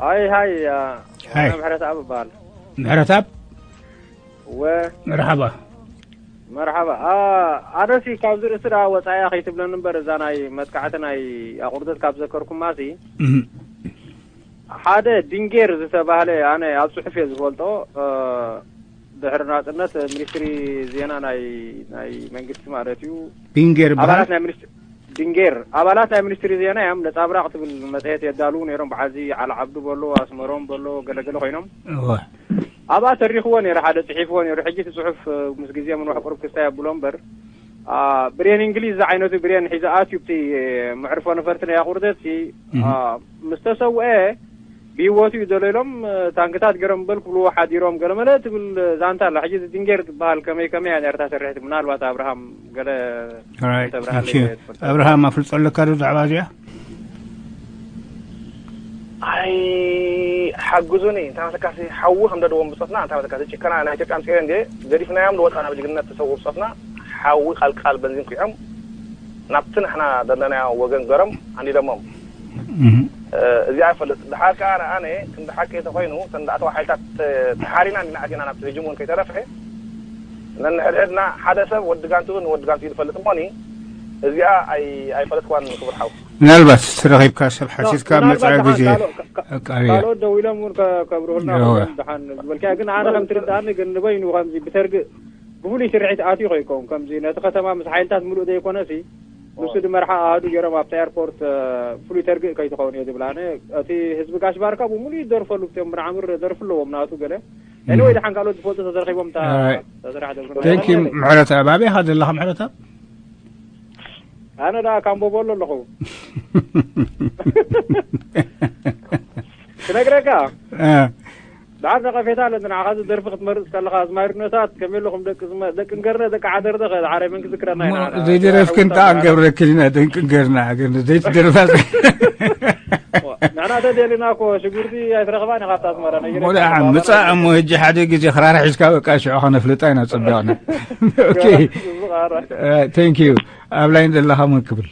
ሃይ ሃይ፣ ኣነ ምሕረተኣብ እበሃል። ምሕረተኣብ፣ ወ መርሓባ። መርሓባ። ኣነሲ ካብዚ ርእሲ ደኣ ወጻኢ ከይትብለኒ እምበር፣ እዛ ናይ መጥቃዕቲ ናይ ኣቑርደት ካብ ዘከርኩማሲ፣ ሓደ ዲንጌር ዝተባህለ ኣነ ኣብ ጽሑፍ እየ ዝፈልጦ። ድሕሪ ናጽነት ሚኒስትሪ ዜና ናይ ናይ መንግስቲ ማለት እዩ። ቢንጌር ይበሃል። ኣባላት ናይ ሚኒስትሪ ዲንጌር ኣባላት ናይ ሚኒስትሪ ዜና እዮም። ነጻብራቕ ትብል መጽሔት የዳልዉ ነይሮም። በዓዚ ዓሊ ዓብዱ በሎ፣ ኣስመሮም በሎ፣ ገለገለ ኮይኖም። እወ። ኣብኣ ተሪኽዎ ነይሩ፣ ሓደ ጽሒፍዎ ነይሩ። ሕጂ እቲ ጽሑፍ ምስ ግዜ ምንዋሕ ቁሩብ ክስታይ ኣብሎ እምበር፣ ብሬን እንግሊዝ ዝዓይነቱ ብሬን ሒዘ ኣትዩ፣ ኣብቲ መዕርፎ ነፈርቲ ናይ ኣቑርደትሲ፣ ምስ ተሰውአ ብህይወቱ እዩ ዘሎ ኢሎም ታንክታት ገይሮም በል ክብልዎ ሓዲሮም ገለመለ ትብል ዛንታ ኣላ። ሕጂ እዚ ድንጌር ትበሃል ከመይ ከመይ እያ ነርታ ስርሕቲ? ምናልባት ኣብርሃም ገለ ተብርሃለይ እየ ትፈልጥ። ኣብርሃም ኣፍልጦ ኣለካ ዶ ብዛዕባ እዚኣ? ኣይ ሓግዙኒ፣ እንታይ መሰካሲ ሓዊ ከም ደድዎም ብጾትና፣ እንታይ መሰካሲ ጭከና ናይ ኢትዮጵያ ኣምጺኦ እንዴ ገዲፍናዮም ዝወጻና ብጅግንነት ተሰዉ ብጾትና ሓዊ ቃልቃል በንዚን ኩዖም ናብቲ ንሕና ዘለናዮ ወገን ገሮም ኣንዲዶሞም። እዚኣ ይፈልጥ። ድሓር ከኣ ኣነ ክንዲ ሓቂ ተኾይኑ፣ እተን ዝኣተዋ ሓይልታት ተሓሪና እንዲና ኣቲና ናብቲ ህጅም እውን ከይተረፈ፣ ነንሕድሕድና ሓደ ሰብ ወዲ ጋንትኡ ንወዲ ጋንትኡ ዝፈልጥ እሞኒ፣ እዚኣ ኣይ-፣ ኣይፈለጥክዋን ክቡር ሓው። ምናልባት ተረኺብካ ሰብ ሓቲትካ ምናልባት መጻኢ ደሓን ግዜ ካልኦ፣ ካ-፣ ካ-፣ ኣቃርያ። ካልኦት ደው ኢሎም እውን ከ-፣ ከብርሁልና እወ። ክእሎም ደሓን ዝበልካዮ። ግን ኣነ ከም ትርድኣኒ ግን ንበይኑ ከምዚ ብተርግእ ብፍሉይ ስርሒት ኣትዩ ከይከውን፣ ከምዚ ነቲ ከተማ ምስ ሓይልታት ምሉእ ዘይኮነሲ፣ ንሱ ድመርሓ ኣሃዱ ገይሮም ኣብቲ ኤርፖርት፣ እ፣ ፍሉይ ተርግእ ከይትኸውን እየ ዝብል ኣነ። እቲ ህዝቢ ጋሽ ባርካ ብምሉእ ይደርፈሉ፣ እቶም ብንዓምር ደርፊ ኣለዎም ናቱ ገለ። ኤኒወይ፣ እም። ደሓን ካልኦት ዝፈልጡ ተተረኺቦም እታ ኦራይት። ተስራሕ ደብሩ ቴንክ ዩ። ምሕረተኣብ፣ ኣበይ ኢኻ ዘለኻ ምሕረተኣብ? ኣነ ደኣ ካምቦ ቦሎ ኣለኹ። ክነግረካ? እ። ደሓር ነቐፌታ ኣለኒ ንዓኻ፣ እዚ ደርፊ ክትመርጽ ከለኻ፣ ኣዝማሪኖታት ከመይ ኣለኹም ደቂ ዝመ-፣ ደቂ እንገርነ፣ ደቂ ዓደርደ ኸ፣ ደሓር መን ክዝክረና እሞ ኢና? ዘይደረፍክን ከኣ እንገብረክን ኢና፣ ደቂ እንገርና፣ ግን ዘይትደርፋ። ንሕና ተደሊና እኮ ሽጉርቲ ኣይትረኽባን ኢኻ ኣብታ ኣስመራ፣ ናይ እሞ ደኣ ምጻእ እሞ፣ ሕጂ ሓደ ግዜ ክራር ሒዝካ በቃ ሽዑ ከነፍልጣ ኢና ጸቢቕና። ኦኬ። ጽቡቕ፣ ኣረ። እ፣ ቴንክ ዩ። ኣብ ላይን ዘለኻ መን ክብል?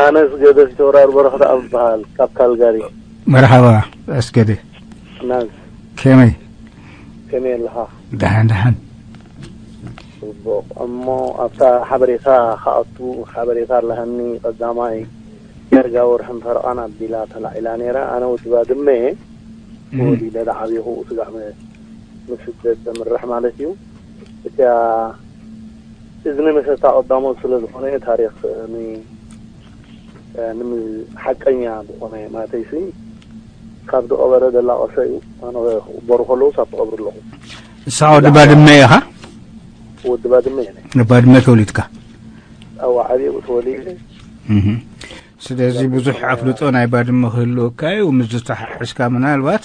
ኣነ ኣስገደ ፊተውራሪ በረኸት ኣብ ዝበሃል ካብ ካልጋሪ። መርሓባ ኣስገደ። ናዝ። ከመይ? ከመይ ኣለኻ? ደሓን፣ ደሓን። ጽቡቕ። እሞ ኣብታ ሓበሬታ ክኣቱ ሓበሬታ ኣለሃኒ። ቀዳማይ፣ ዳርጋ ወርሕን ፈረቓን ኣቢላ ተላዒላ ነይራ። ኣነ ወዲ ባድመ እየ። እም። ተወሊደ ዝዓብኹ ስጋዕ መ-፣ ምስደድ ዘምርሕ ማለት እዩ። እቲኣ እዝኒ መሰታ ቀዳሞት ስለ ዝኾነ ታሪኽ ን-፣ ን-፣ ሓቀኛ ዝኾነ ማለተይሲ ካብ ዝቐበረ ዘላቐሰ እዩ። ኣነ ክቕበሩ ከለዉ ሳብ ትቐብሩ ኣለኹ። ንስኻ ወዲ ባድመ ኢኻ? ወዲ ባድመ እየ። ባድመ ተወሊድካ? ኣብ ዓብየ ተወሊደ። እህ። ስለዚ ብዙሕ ኣፍልጦ ናይ ባድመ ክህልወካ እዩ። ምስ ዝተሓሕዝካ ምናልባት፣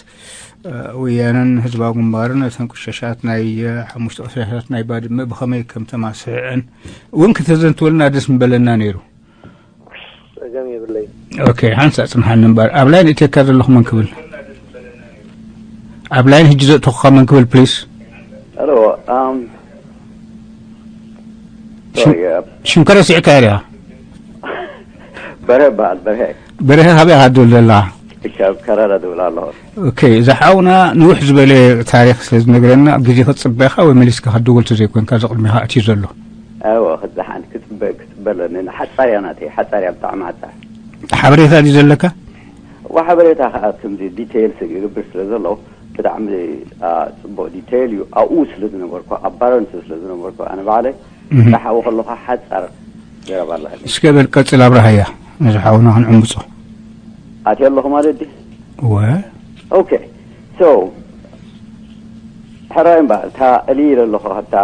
እ፣ ወያነን ህዝባዊ ግንባርን እተን ቁሸሻት ናይ፣ እ፣ ሓሙሽተ ቁሸሻት ናይ ባድመ ብኸመይ ከም ተማስሕዐን እውን ክተዘንትወልና ደስ ምበለና ነይሩ። ጸገም የብለይን። ኦኬ፣ ሓንሳእ ጽንሓኒ እምበር። ኣብ ላይን እትየካ ዘለኹ መን ክብል? ኣብ ላይን ሕጂ ዘእተኹኻ መን ክብል፣ ፕሊስ? ሄሎ፣ ኣም፣ ሽም-፣ ሶሪ፣ እ፣ ሽምከ ረሲዕካዮ ዲኻ? በርሀ በዓል በርሀ። በርሀ፣ ካበይ ኢኻ ትድውል ዘለኻ? ካብ ካናዳ ድውል ኣለኹ። ኦኬ፣ እዚ ሓውና ንውሕ ዝበለ ታሪኽ ስለ ዝነግረና፣ ግዜ ክትጽበ ኢኻ ወይ መሊስካ ክትድውል ተዘይኮይንካ፣ እዚ ቅድሜኻ ኣትዩ ዘሎ? እወ፣ ክዝሓን ክጽበ፣ ክጽበ ኣለኒ። ሓጻር እያ ናተይ፣ ሓጻር እያ፣ ብጣዕሚ ሓጻር። ሓበሬታ ድዩ ዘለካ? እወ፣ ሓበሬታ ከኣ ከምዚ ዲቴይል ስለ ይገብር ስለ ዘሎ፣ ብጣዕሚ፣ ኣ፣ ጽቡቕ ዲቴይል እዩ። ኣብኡ ስለ ዝነበርኩ፣ ኣብ ባረንቱ ስለ ዝነበርኩ፣ ኣነ ባዕለይ እህ። ክሓዊ ከለኹ ሓጻር ዘረባ ኣለኒ። እስከ በል ቀጽል ኣብርሃያ፣ ነዚ ሓውና ክንዕምጾ። ኣትየ ኣለኹ ማለት ድዩ? እወ። ኦኬ። ሶ፣ ሕራይ እምበኣር፣ እታ እልይ ኢለ ኣለኹ፣ ኣብታ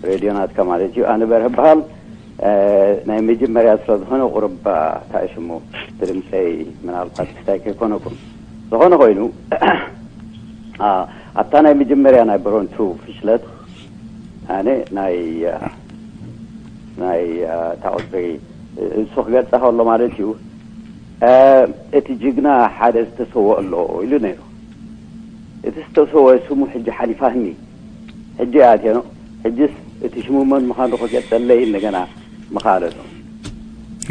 ሬድዮ ናትካ ማለት እዩ። ኣነ በርሀ እበሃል። እ፣ ናይ መጀመርያ ስለ ዝኾነ ቁሩብ፣ እ፣ እንታይ ሽሙ፣ እቲ ድምፀይ ምናልባት ክስታይ ከይኮነኩም። ዝኾነ ኮይኑ፣ እ፣ ኣብታ ናይ መጀመርያ ናይ በረንቱ ፍሽለት፣ ኣነ ናይ፣ እ፣ ናይ፣ እ፣ እታ ቁፅሪ፣ እ፣ እሱ ክገልፃ ከሎ ማለት እዩ። እ፣ እቲ ጅግና ሓደ ዝተሰወ ኣሎ ኢሉ ነይሩ። እቲ ዝተሰወ ስሙ ሕጂ ሓሊፋኒ። ሕጂ ኣትየኖ። ሕጂስ እቲ ሽሙ መን ምዃኑ ክገልጸለይ እንደገና መኻለቱ።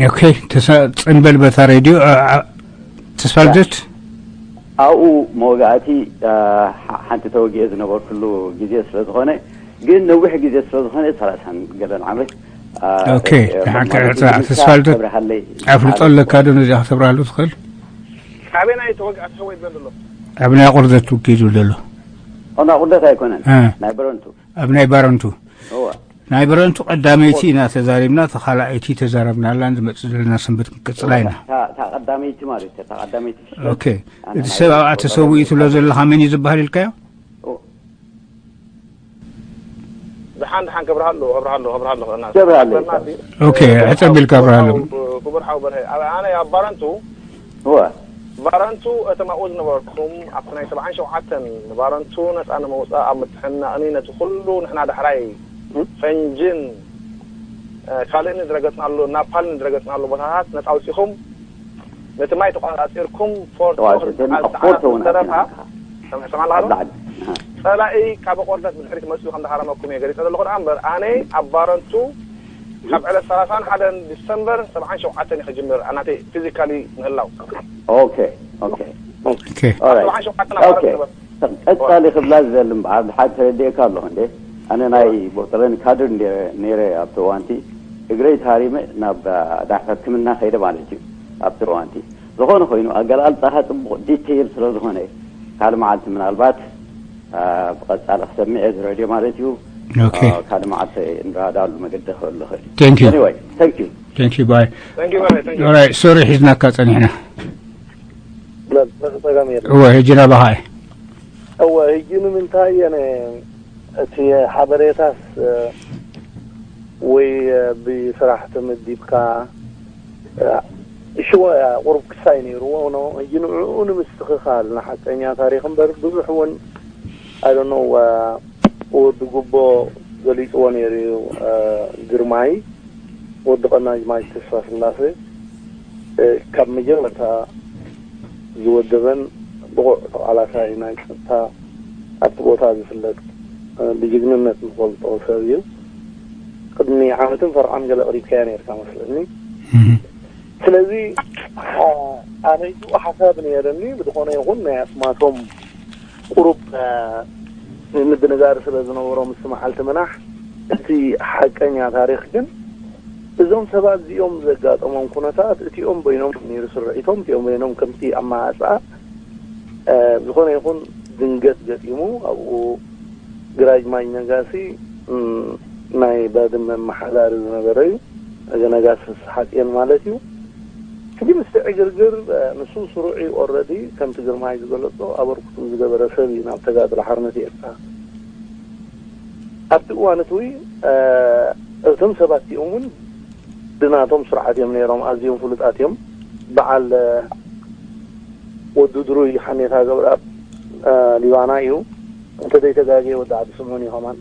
ኦኬ፣ ተሰ-፣ ጽንበል በታ ሬድዮ፣ እ፣ እ፣ ተስፋ ልደት? ኣብኡ መወጋእቲ ሓንቲ ተወጊኤ ዝነበርኩሉ ግዜ ስለ ዝኾነ፣ ግን ነዊሕ ግዜ ስለ ዝኾነ ሰላሳን ገለን ዓመት። ኦኬ፣ ደሓን ክዕርታ ተስፋልዶ ኣፍልጦ ኣለካ ዶ ነዚኣ ክተብርሃሉ ትኽእል? ኣበይ ናይ ተወግኣ ሰው ይበል ኣሎ? ኣብ ናይ ኣቑርደት ውግእ ዝብል ዘሎ ኦና ቁርደት ኣይኮነን፣ ናይ በረንቱ። ኣብ ናይ ባረንቱ እወ ናይ በረንቱ ቀዳመይቲ ኢና ተዛሪብና፣ ተኻላኣይቲ ተዛረብናላን ዝመጽእ ዘለና ሰንበት ክንቅጽላ ኢና። እታ ቀዳመይቲ ማለት እታ ቀዳመይቲ ኦኬ፣ እቲ ሰብ ኣብኣ ተሰዊኡ ትብሎ ዘለኻ መን እዩ ዝበሃል ኢልካዮ? ደሓን ደሓን ከብርሃሉ ከብርሃሉ ከብርሃሉ ገብርሃሉ ኦኬ፣ ሕጽር ቢልካ ኣብርሃሎም። ክቡር ሓው በርሀ፣ ኣብ ኣነ ኣብ ባረንቱ እወ ባረንቱ እቶም ኣብኡ ዝነበርኩም ኣብቲ ናይ ሰብዓን ሸውዓተን ንባረንቱ ነፃ ንምውፃእ ኣብ ምትሕንናቕኒ ነቲ ኩሉ ንሕና ዳሕራይ ፈንጅን ካልእኒ ዝረገፅናሉ ናፓልን ዝረገፅናሉ ቦታታት ነፃ ኣውፂኹም ነቲ ማይ ተቋፃፂርኩም ፎርት ተቋፂርኩም ኦክልት ኣብ ፎርት እውን ዝተረፋ ኣቲና ሰምዕ ሰማዕ ኣሎ ኣብ ላዕሊ ፀላኢ ካብ ቆርደት ብድሕሪት መፅኡ ከም ዝሃረመኩም እየ ገሊፀ ዘለኹ ደኣ እምበር ኣነ ኣብ ባረንቱ ካብ ዕለት ሰላሳን ሓደን ዲሰምበር ሰብዓን ሸውዓተን እዩ ክጅምር ናተይ ፊዚካሊ ምህላው ኦኬ ኦኬ ኦኬ ኦራይት ሰብዓን ሸውዓተን ኦኬ ቀጻሊ ክብላ ዝደሊ እምበኣር ድሓር ተረዲኤካ ኣለኹ እንዴ ኣነ ናይ ቦጥረን ካድር እንደ- ነይረ ኣብቲ እዋንቲ እግረይ ተሃሪመ ናብ ዳ ሕክምና ከይደ ማለት እዩ ኣብቲ እዋንቲ ዝኾነ ኮይኑ ኣገላልጻኻ ጽቡቕ ዲቴይል ስለ ዝኾነ ካልእ መዓልቲ ምናልባት አ፣ ብቐጻሊ ክሰምዕ እየ ዝረድዮ ማለት እዩ ኦኬ አ፣ ካልእ መዓልቲ እንረዳሉ መገዲ ክህሉ ይኽእል እዩ Thank you. Anyway, thank you. Thank you, bye. Thank you very thank you Alright, sorry ሒዝናካ ጸኒሕና። ጸገም የለን። እወ፣ ሕጂ ናባኻ እየ። እወ፣ ሕጂ ንምንታይ እየ ነ-፣ እቲ ሓበሬታስ እ፣ ወይ እ፣ ብስራሕ ተመዲብካ እ፣ ሽወ እያ ቁሩብ ክሳይ ነይርዎ ኖ ሕጂ ንዕኡ ንምስትኽኻል ንሓቀኛ ታሪክ እምበር ብዙሕ እውን ኣይዶኖ ወዲ ጉቦ ገሊፅዎ ነይሩ እዩ እ፣ ግርማይ ወዲ ቀናጅማች ተስፋ ስላሴ ካብ መጀመርታ ዝወደበን ብቑዕ ተቓላሳይ ናይ ጸጥታ ኣብቲ ቦታ ዝፍለጥ ብጅግንነት ንፈልጦ ሰብ እዩ። ቅድሚ ዓመትን ፈርቓን ገለ ኣቕሪብካያ ነርካ መስለኒ። ስለዚ ኣነ እዩ ሓሳብ ነይረኒ ብዝኾነ ይኹን ናይ ኣስማቶም ቁሩብ ምድንጋር ስለ ዝነበሮ ምስ መዓልቲ ምናሕ እቲ ሓቀኛ ታሪክ ግን እዞም ሰባት እዚኦም ዘጋጠሞም ኩነታት እቲኦም በይኖም ነይሩ ስርዒቶም እቲኦም በይኖም ከምቲ ኣመዓፃ ዝኾነ ይኹን ድንገት ገጢሙ ኣብኡ ግራጅ ማጅ ነጋሲ ናይ ባድመ መሓዳሪ ዝነበረ እዩ። ነጋሲ ፍስሓፅዮን ማለት እዩ። ሕጂ ምስቲ ዕግርግር ንሱ ስሩዕ እዩ ኦረዲ ከምቲ ግርማይ ዝገለፆ ኣበርክቱ ዝገበረ ሰብ እዩ ናብ ተጋድሎ ሓርነት ኤርትራ ኣብቲ እዋን እቲ እቶም ሰባት እቲኦም እውን ብናቶም ስርዓት እዮም ነይሮም ኣዝዮም ፍሉጣት እዮም በዓል ወዲ ድሩይ ሓኔታ ገብረኣብ ሊባና እዩ እንተዘይተጋግየ ወዲ ዓዲ ስምዑን እዩ ከማን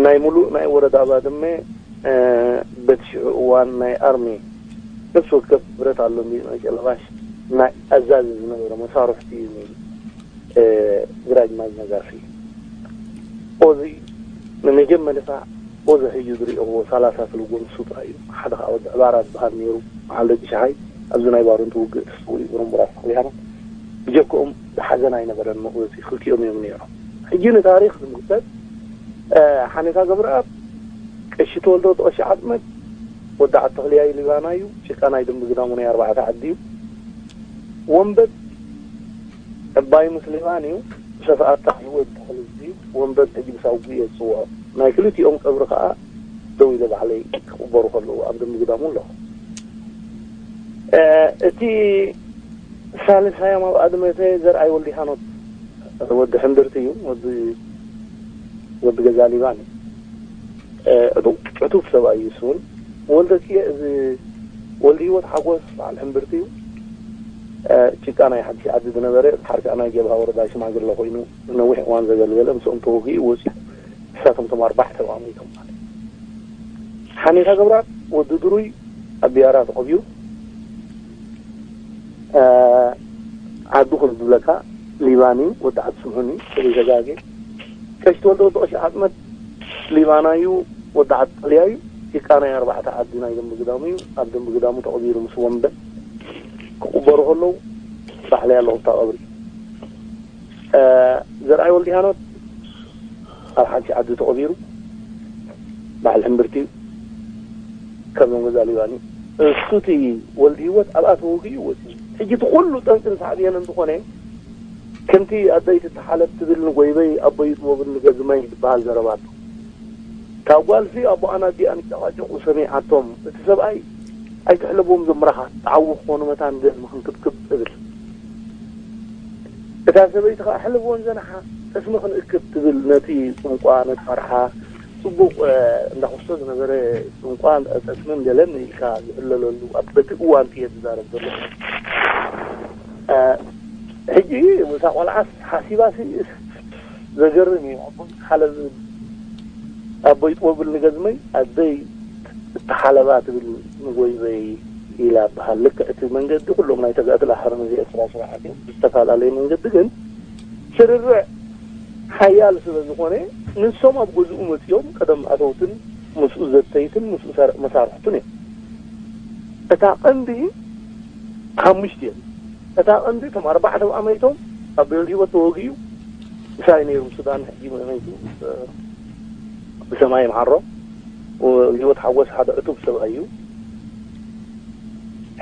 ናይ ሙሉእ ናይ ወረዳ ባድመ በቲ ሽዑ እዋን ናይ ኣርሚ ነፍሲ ወከፍ ብረት ኣሎ እንዲ ናይ ጨለባሽ ናይ ኣዛዚ ዝነበረ መሳርሕቲ እዩ ነይሩ ግራጅ ማጅ ነጋሲ ኦዚ ንመጀመርታ ኦዚ ሕጂ ዝሪኦ ሳላሳ ትልጎም ሱጣ እዩ ሓደ ከዓ ወዲ ዕባራ ዝበሃል ነይሩ በዓል ደቂ ሸሓይ ኣብዚ ናይ ባሩንቲ ውግእ ተሰዊኡ ብረምቡራት ተቆሊሓና ብጀክኦም ዝሓዘን ኣይነበረን መእወፂ ክልቲኦም እዮም ነይሮም ሕጂ ንታሪክ ዝምልከት ሓኔታ ገብረኣብ ቀሺ ተወልደ ወዲ ቀሺ ዓጥመት ወዲ ዓዲ ተኽልያይ ሊባና እዩ ጭቃ ናይ ደንቢ ግዳሙ ናይ ኣርባዕተ ዓዲ እዩ ወንበድ ዕባይ ምስ ሊባን እዩ ሰፍኣታ እዩ ወዲ ተኽሊ እዩ ወንበድ ሕጂ ብሳውጉ እየ ዝፅውዖ ናይ ክልቲኦም ቀብሪ ከዓ ደው ኢለ ባዕለይ ክቕበሩ ከለዉ ኣብ ደንቢ ግዳሙ ኣለኹ እቲ ሳልሳዮም ኣብ ኣድመተ ዘርኣይ ወልዲሃኖት ወዲ ሕምብርቲ እዩ ወዲ ወዲ ገዛ ሊባን እዩ ዕቱብ ሰብኣይ እዩ እሱ እውን ወልደ ክየ እዚ ወልዲ ህይወት ሓጎስ በዓል ሕምብርቲ እዩ ጭቃ ናይ ሓድሽ ዓዲ ዝነበረ ሓርቃ ናይ ጀብሃ ወረዳ ሽማግለ ኮይኑ ነዊሕ እዋን ዘገልገለ ምስኦም ተወጊኡ ወፂኡ ንሳቶም ቶም ኣርባዕተ ተቋሚቶም ማለት ሓኔታ ገብራት ወዲ ድሩይ ኣብ ቢያራ ተቐቢሩ ዓዱ ከም ዝብለካ ሊባን እዩ ወዲ ዓዲ ስምዑን እዩ ከዘይተጋጌ ቀሺ ተወልደ ወዲ ቀሺ ዓጥመት ሊባና እዩ ወዲ ዓዲ ጠልያ እዩ ጭቃ ናይ ኣርባዕተ ዓዲ ናይ ደንቢ ግዳሙ እዩ ኣብ ደንቢ ግዳሙ ተቐቢሩ ምስ ወንበ ክቕበሩ ከለዉ ባዕለይ ኣለኹ ኣብታ ቀብሪ ዘርኣይ ወልድያኖት ኣብ ሓንቲ ዓዲ ተቐቢሩ፣ በዓል ሕምብርቲ እዩ። ከም ገዛ ሊባኒ እሱ እቲ ወልዲ ህይወት ኣብኣ ተወጊኡ ወፂኡ። ሕጂ እቲ ኩሉ ጠንቅን ሳዕቤን እንተኾነ፣ ከምቲ ኣደይ ትተሓለብ ትብል ንጎይበይ ኣቦይ ይጥበብን ንገዝማይ ዝበሃል ዘረባ ኣሎ። ካብ ጓልሲ ኣቦኣን ኣዲኣን ይጨቓጨቑ ሰሚዓቶም፣ እቲ ሰብኣይ ኣይትሕለቦም ዘምራኻ፣ ጣዕዊ ክኾኑ መታን ገዝሚ ክንክብክብ እብል። እታ ሰበይቲ ከኣ ሕለብወን ዘንሓ፣ ጠስሚ ክንእክብ ትብል፣ ነቲ ጽምቋ፣ ነቲ መርሓ፣ ጽቡቕ፣ እ፣ እንዳኾስቶ ዝነበረ ጽምቋ፣ ጠስምን ገለን ኢልካ ዝሕለለሉ፣ ኣብ በቲ እዋን እየ ዝዛረብ ዘለኹ። እ፣ ሕጂ ምስዛ ቆልዓስ ሓሲባሲ ዘገርም እዩ። ኣቦይ ሓለብ፣ ኣቦይ ጥበብል ንገዝመይ፣ ኣደይ እተሓለባ ትብል ንጎይበይ ኢላ በሃል። ልክዕ እቲ መንገዲ ኩሎም ናይ ተጋእቲ ላሕሪ ነዚ ኤርትራ ስራሓት እዮም። ብዝተፈላለየ መንገዲ ግን ስርርዕ ሓያል ስለ ዝኾነ፣ ንሶም ኣብ ገዝኡ መጺኦም ቀደም ኣተውትን ምስኡ ዘተይትን ምስኡ ሰር-፣ መሳርሕቱን እዮም። እታ ቀንዲ ሓሙሽተ እዮም። እታ ቀንዲ እቶም ኣርባዕተ ብኣመይቶም ኣብ ቤት ህይወት ተወጊኡ ምሳይ ነይሩ። ሱዳን ሕጂ መመይቱ፣ እ፣ ብሰማይ ይምሓሮ። ህይወት ሓጎስ ሓደ ዕቱብ ሰብኣይ እዩ።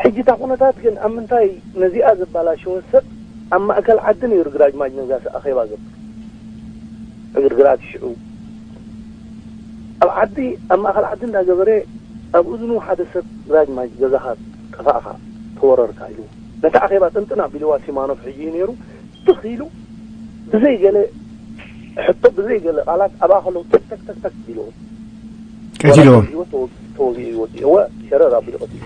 ሕጂ እታ ኩነታት ግን ኣብ ምንታይ ነዚኣ ዘባላሸወ ሰብ ኣብ ማእከል ዓዲ ነይሩ ግራጅ ማጅ ነጋሲ ኣኼባ ገብር። ዕግርግራት ሽዑ ኣብ ዓዲ፣ ኣብ ማእከል ዓዲ እንዳገበረ ኣብ እዝኑ ሓደ ሰብ ግራጅ ማጅ ገዛኻ ጠፋእኻ ተወረርካ ኢሉ ነቲ ኣኼባ ጥንጥን ኣቢልዋ ሲማኖፍ ሕጂ እዩ ነይሩ። ትኽ ኢሉ ብዘይ ገለ ሕቶ ብዘይ ገለ ቃላት ኣብኣ ከለዉ ተክ ተክ ተክ ተክ ኢልዎም። ቀቲልዎም። ወላ ህይወት ተወ-፣ ተወጊኡ ይወጽእ። እወ፣ ሸረር ኣቢሉ ቀቲሉ።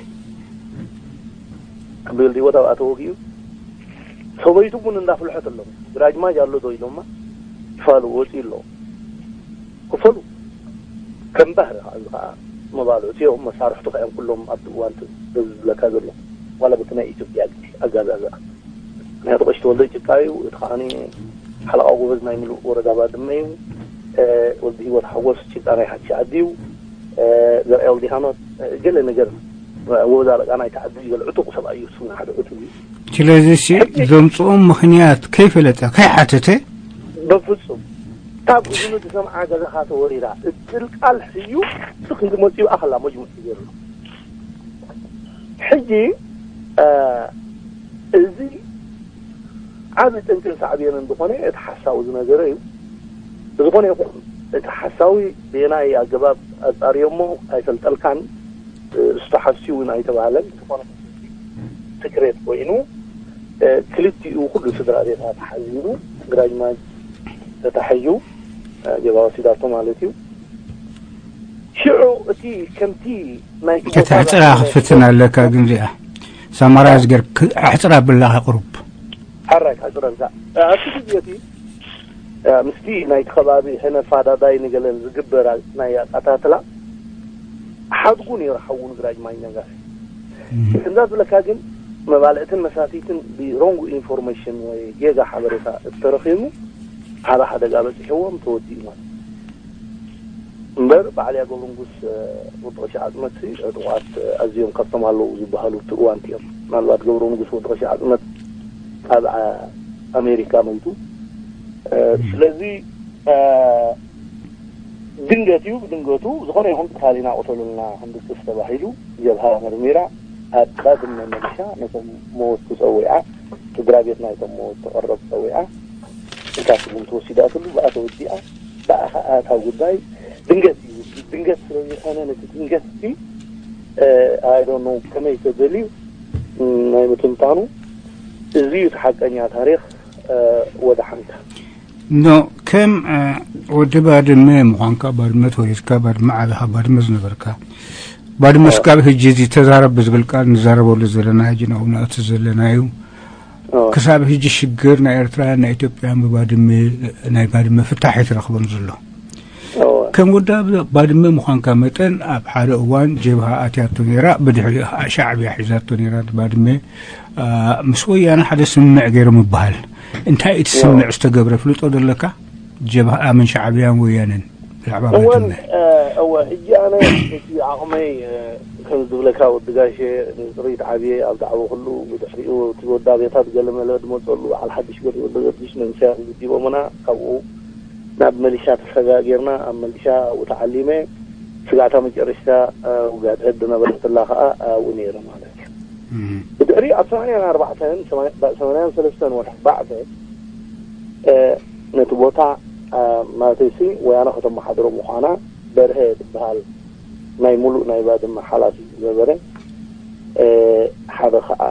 ኣቢሉ ህይወት ኣብኣ ተወጊኡ። ሰበይቱ ቡን እንዳፍልሐት ኣለዉ። ግራጅ ማጅ ኣሎ ዶ ኢሎማ። ይፋሉ፣ ወጺኡ ኣለዉ። ክፈሉ። ከም ባህሪ ከዓ፣ እዚ ከዓ መባልዕቲ እዮም፣ መሳርሕቱ ከዓ እዮም ኩሎም ኣብቲ እዋን እቲ ዝብለካ ዘሎ። ዋላ በቲ ናይ ኢትዮጵያ ኣገዛዝኣ። ምክንያቱ ቀሺ ተወልደ ጭቃ እዩ፣ እቲ ከዓኒ ሓለቓ ጎበዝ ናይ ምሉእ ወረዳ ባድመ እዩ። እ፣ ወልደ ህይወት ሓጎስ ጭቃ ናይ ሓድሽ ዓዲ እዩ። እ፣ ዘርኣይ ወልደ ሃኖት፣ እ፣ ገለ ነገር ወዝ ኣለቃ ናይ ተዓዲ እዩ፣ ገለ ዕጡቕ ሰብኣይ እዩ፣ እሱ ሓደ ዕጡቕ እዩ። ስለዚ ሲ ሕጂ ዘምጽኦም ምኽንያት ከይፈለጠ፣ ከይሓተተ፣ በፍጹም። ካብ እዝኑ ዝሰምዓ ገዛኻ ተወሪራ፣ እትብል ቃል ሕዩ ስኽ ኢሉ መጺኡ ኣኸላ መጅሙዕ እዩ ገይሩ። ሕጂ፣ እ፣ እዚ ዓቢ ጠንቅን ሳዕቤንን ዝኾነ እቲ ሓሳዊ ዝነገረ እዩ። ብዝኾነ ይኹን፣ እቲ ሓሳዊ ብየናይ ኣገባብ ኣጻርዮሞ ኣይፈልጠልካን፣ እ፣ እሱ ተሓስዩ እውን ኣይተባህለን። ዝኾነ ሲክሬት ኮይኑ፣ እ፣ ክልቲኡ ኩሉ ስድራ ቤታት ሓዚኑ፣ ግራጅ ማጅ ተታሒዙ፣ እ፣ ጀብሃ ወሲዳቶ ማለት እዩ። ሽዑ እቲ ከምቲ ናይቲ ቦታ ከተሕጽራ ባህሊ ክፍትን ኣለካ፣ ግን እዚኣ ሳማራይዝ ገር ክ-፣ ኣሕጽራ ብላኻ ቁሩብ። ሓራይ ክሕጽረልካ። ኣብቲ ግዜ እቲ፣ እ፣ ምስቲ ናይቲ ከባቢ ሕነ ፋዳዳይ ንገለን ዝግበር ናይ ኣቀታትላ ሓድጉ ነይሩ ሓዉ ንግራጅ ማይ ነጋሲ። እም። እንዳ ዝብለካ ግን መባልዕትን መሳትይትን ብሮንግ ኢንፎርሜሽን ወይ ጌጋ ሓበሬታ እተረኺቡ ሓደ ሓደጋ በፂሕዎም ተወዲኡ ማለት እዩ። እምበር በዓል ያዕቆብ ንጉስ፣ እ፣ ወዲ ቀሺ ዓጽመት ሲ ዕጡቓት፣ እ፣ ኣዝዮም ካብቶም ኣለዉ ዝበሃሉ እቲ እዋን እዮም። ምናልባት ገብሩ ንጉስ ወዲ ቀሺ ዓጽመት ኣብ፣ ኣ-፣ ኣሜሪካ መይቱ። እ፣ እም። ስለዚ፣ እ፣ ድንገት እዩ፣ ብድንገቱ ዝኾነ ይኹን ትካል ኢና ቅተሉልና ክንድቅስ ተባሂሉ ጀብሃ መርሚራ ኣብ ባድመ መሊሻ ነቶም መወቱ ጸዊዓ፣ ስድራ ቤት ናይቶም መወቱ ቀረብ ጸዊዓ፣ እታ ስጉምቲ ወሲዳትሉ፣ ብኣ ተወዲኣ፣ ብኣ ኸኣ እታ ጉዳይ ድንገት እዩ። ድንገት ስለ ዝኾነ፣ ነቲ ድንገት እቲ፣ እ፣ I don't know ከመይ ተደልዩ፣ እ፣ ናይ ምትንታኑ፣ እዚ እዩ እቲ ሓቀኛ ታሪኽ፣ እ፣ ወደ ሓንካ። ኖ፣ ከም፣ እ፣ ወዲ ባድመ ምዃንካ፣ ባድመ ተወሊድካ፣ ባድመ ዓቢኻ፣ ባድመ ዝነበርካ፣ ባድመ እ። እስካብ ሕጂ እዚ ተዛረብ ብዝብል ቃል ንዛረበሉ ዘለና፣ ሕጂ ናብኡ ንኣቱ ዘለናዩ። ኦ። ክሳብ ሕጂ ሽግር ናይ ኤርትራውያን ናይ ኢትዮጵያን ብባድመ፣ ናይ ባድመ ፍታሕ ኣይተረኽበን ዘሎ። ኦ። ከም ወዲ ኣብ ባድመ ምዃንካ መጠን ኣብ ሓደ እዋን ጀብሃ ኣትያቶ ነይራ፣ ብድሕሪኡ ኸዓ ሻዕብያ ሒዛቶ ነይራ ባድመ። ኣ፣ ምስ ወያነ ሓደ ስምምዕ ገይሮም ይበሃል። እንታይ እቲ ኦ። ስምምዕ ዝተገብረ ፍልጦ ዶ ኣለካ? ጀብሃ ኣምን ሻዕብያን ወያነን ብዛዕባ እወን፣ ባድመ። እ፣ እወ፣ ሕጂ ኣነ እቲ ዓቕመይ፣ እ፣ ከም ዝብለካ ወዲ ጋሼ ንፅሪት ዓብየ ኣብ ዳዕቦ ኩሉ ብድሕሪኡ እቲ ወዲ ኣብያታት ገለመለ ዝመፀሉ በዓል ሓድሽ ገርጊ ወዲ ገርጊሽ መንስያት ዝዲቦምና ካብኡ ናብ መሊሻ ተሰጋጊርና ኣብ መሊሻ ኣብኡ ተዓሊመ ስጋዕታ መጨረሽታ ውግእ ድሕድ ዝነበረትላ ከዓ ኣብኡ ነይረ ማለት እዩ። ብድሕሪ ኣብ ሰማንያን ኣርባዕተን ሰማንያን ሰለስተን ወርሒ ኣርባዕተ ነቲ ቦታ ማለተይሲ ወያነ ከተመሓድሮ ምዃና በርሀ ዝበሃል ናይ ሙሉእ ናይ ባድመ ሓላፊ ዝነበረ ሓደ ከዓ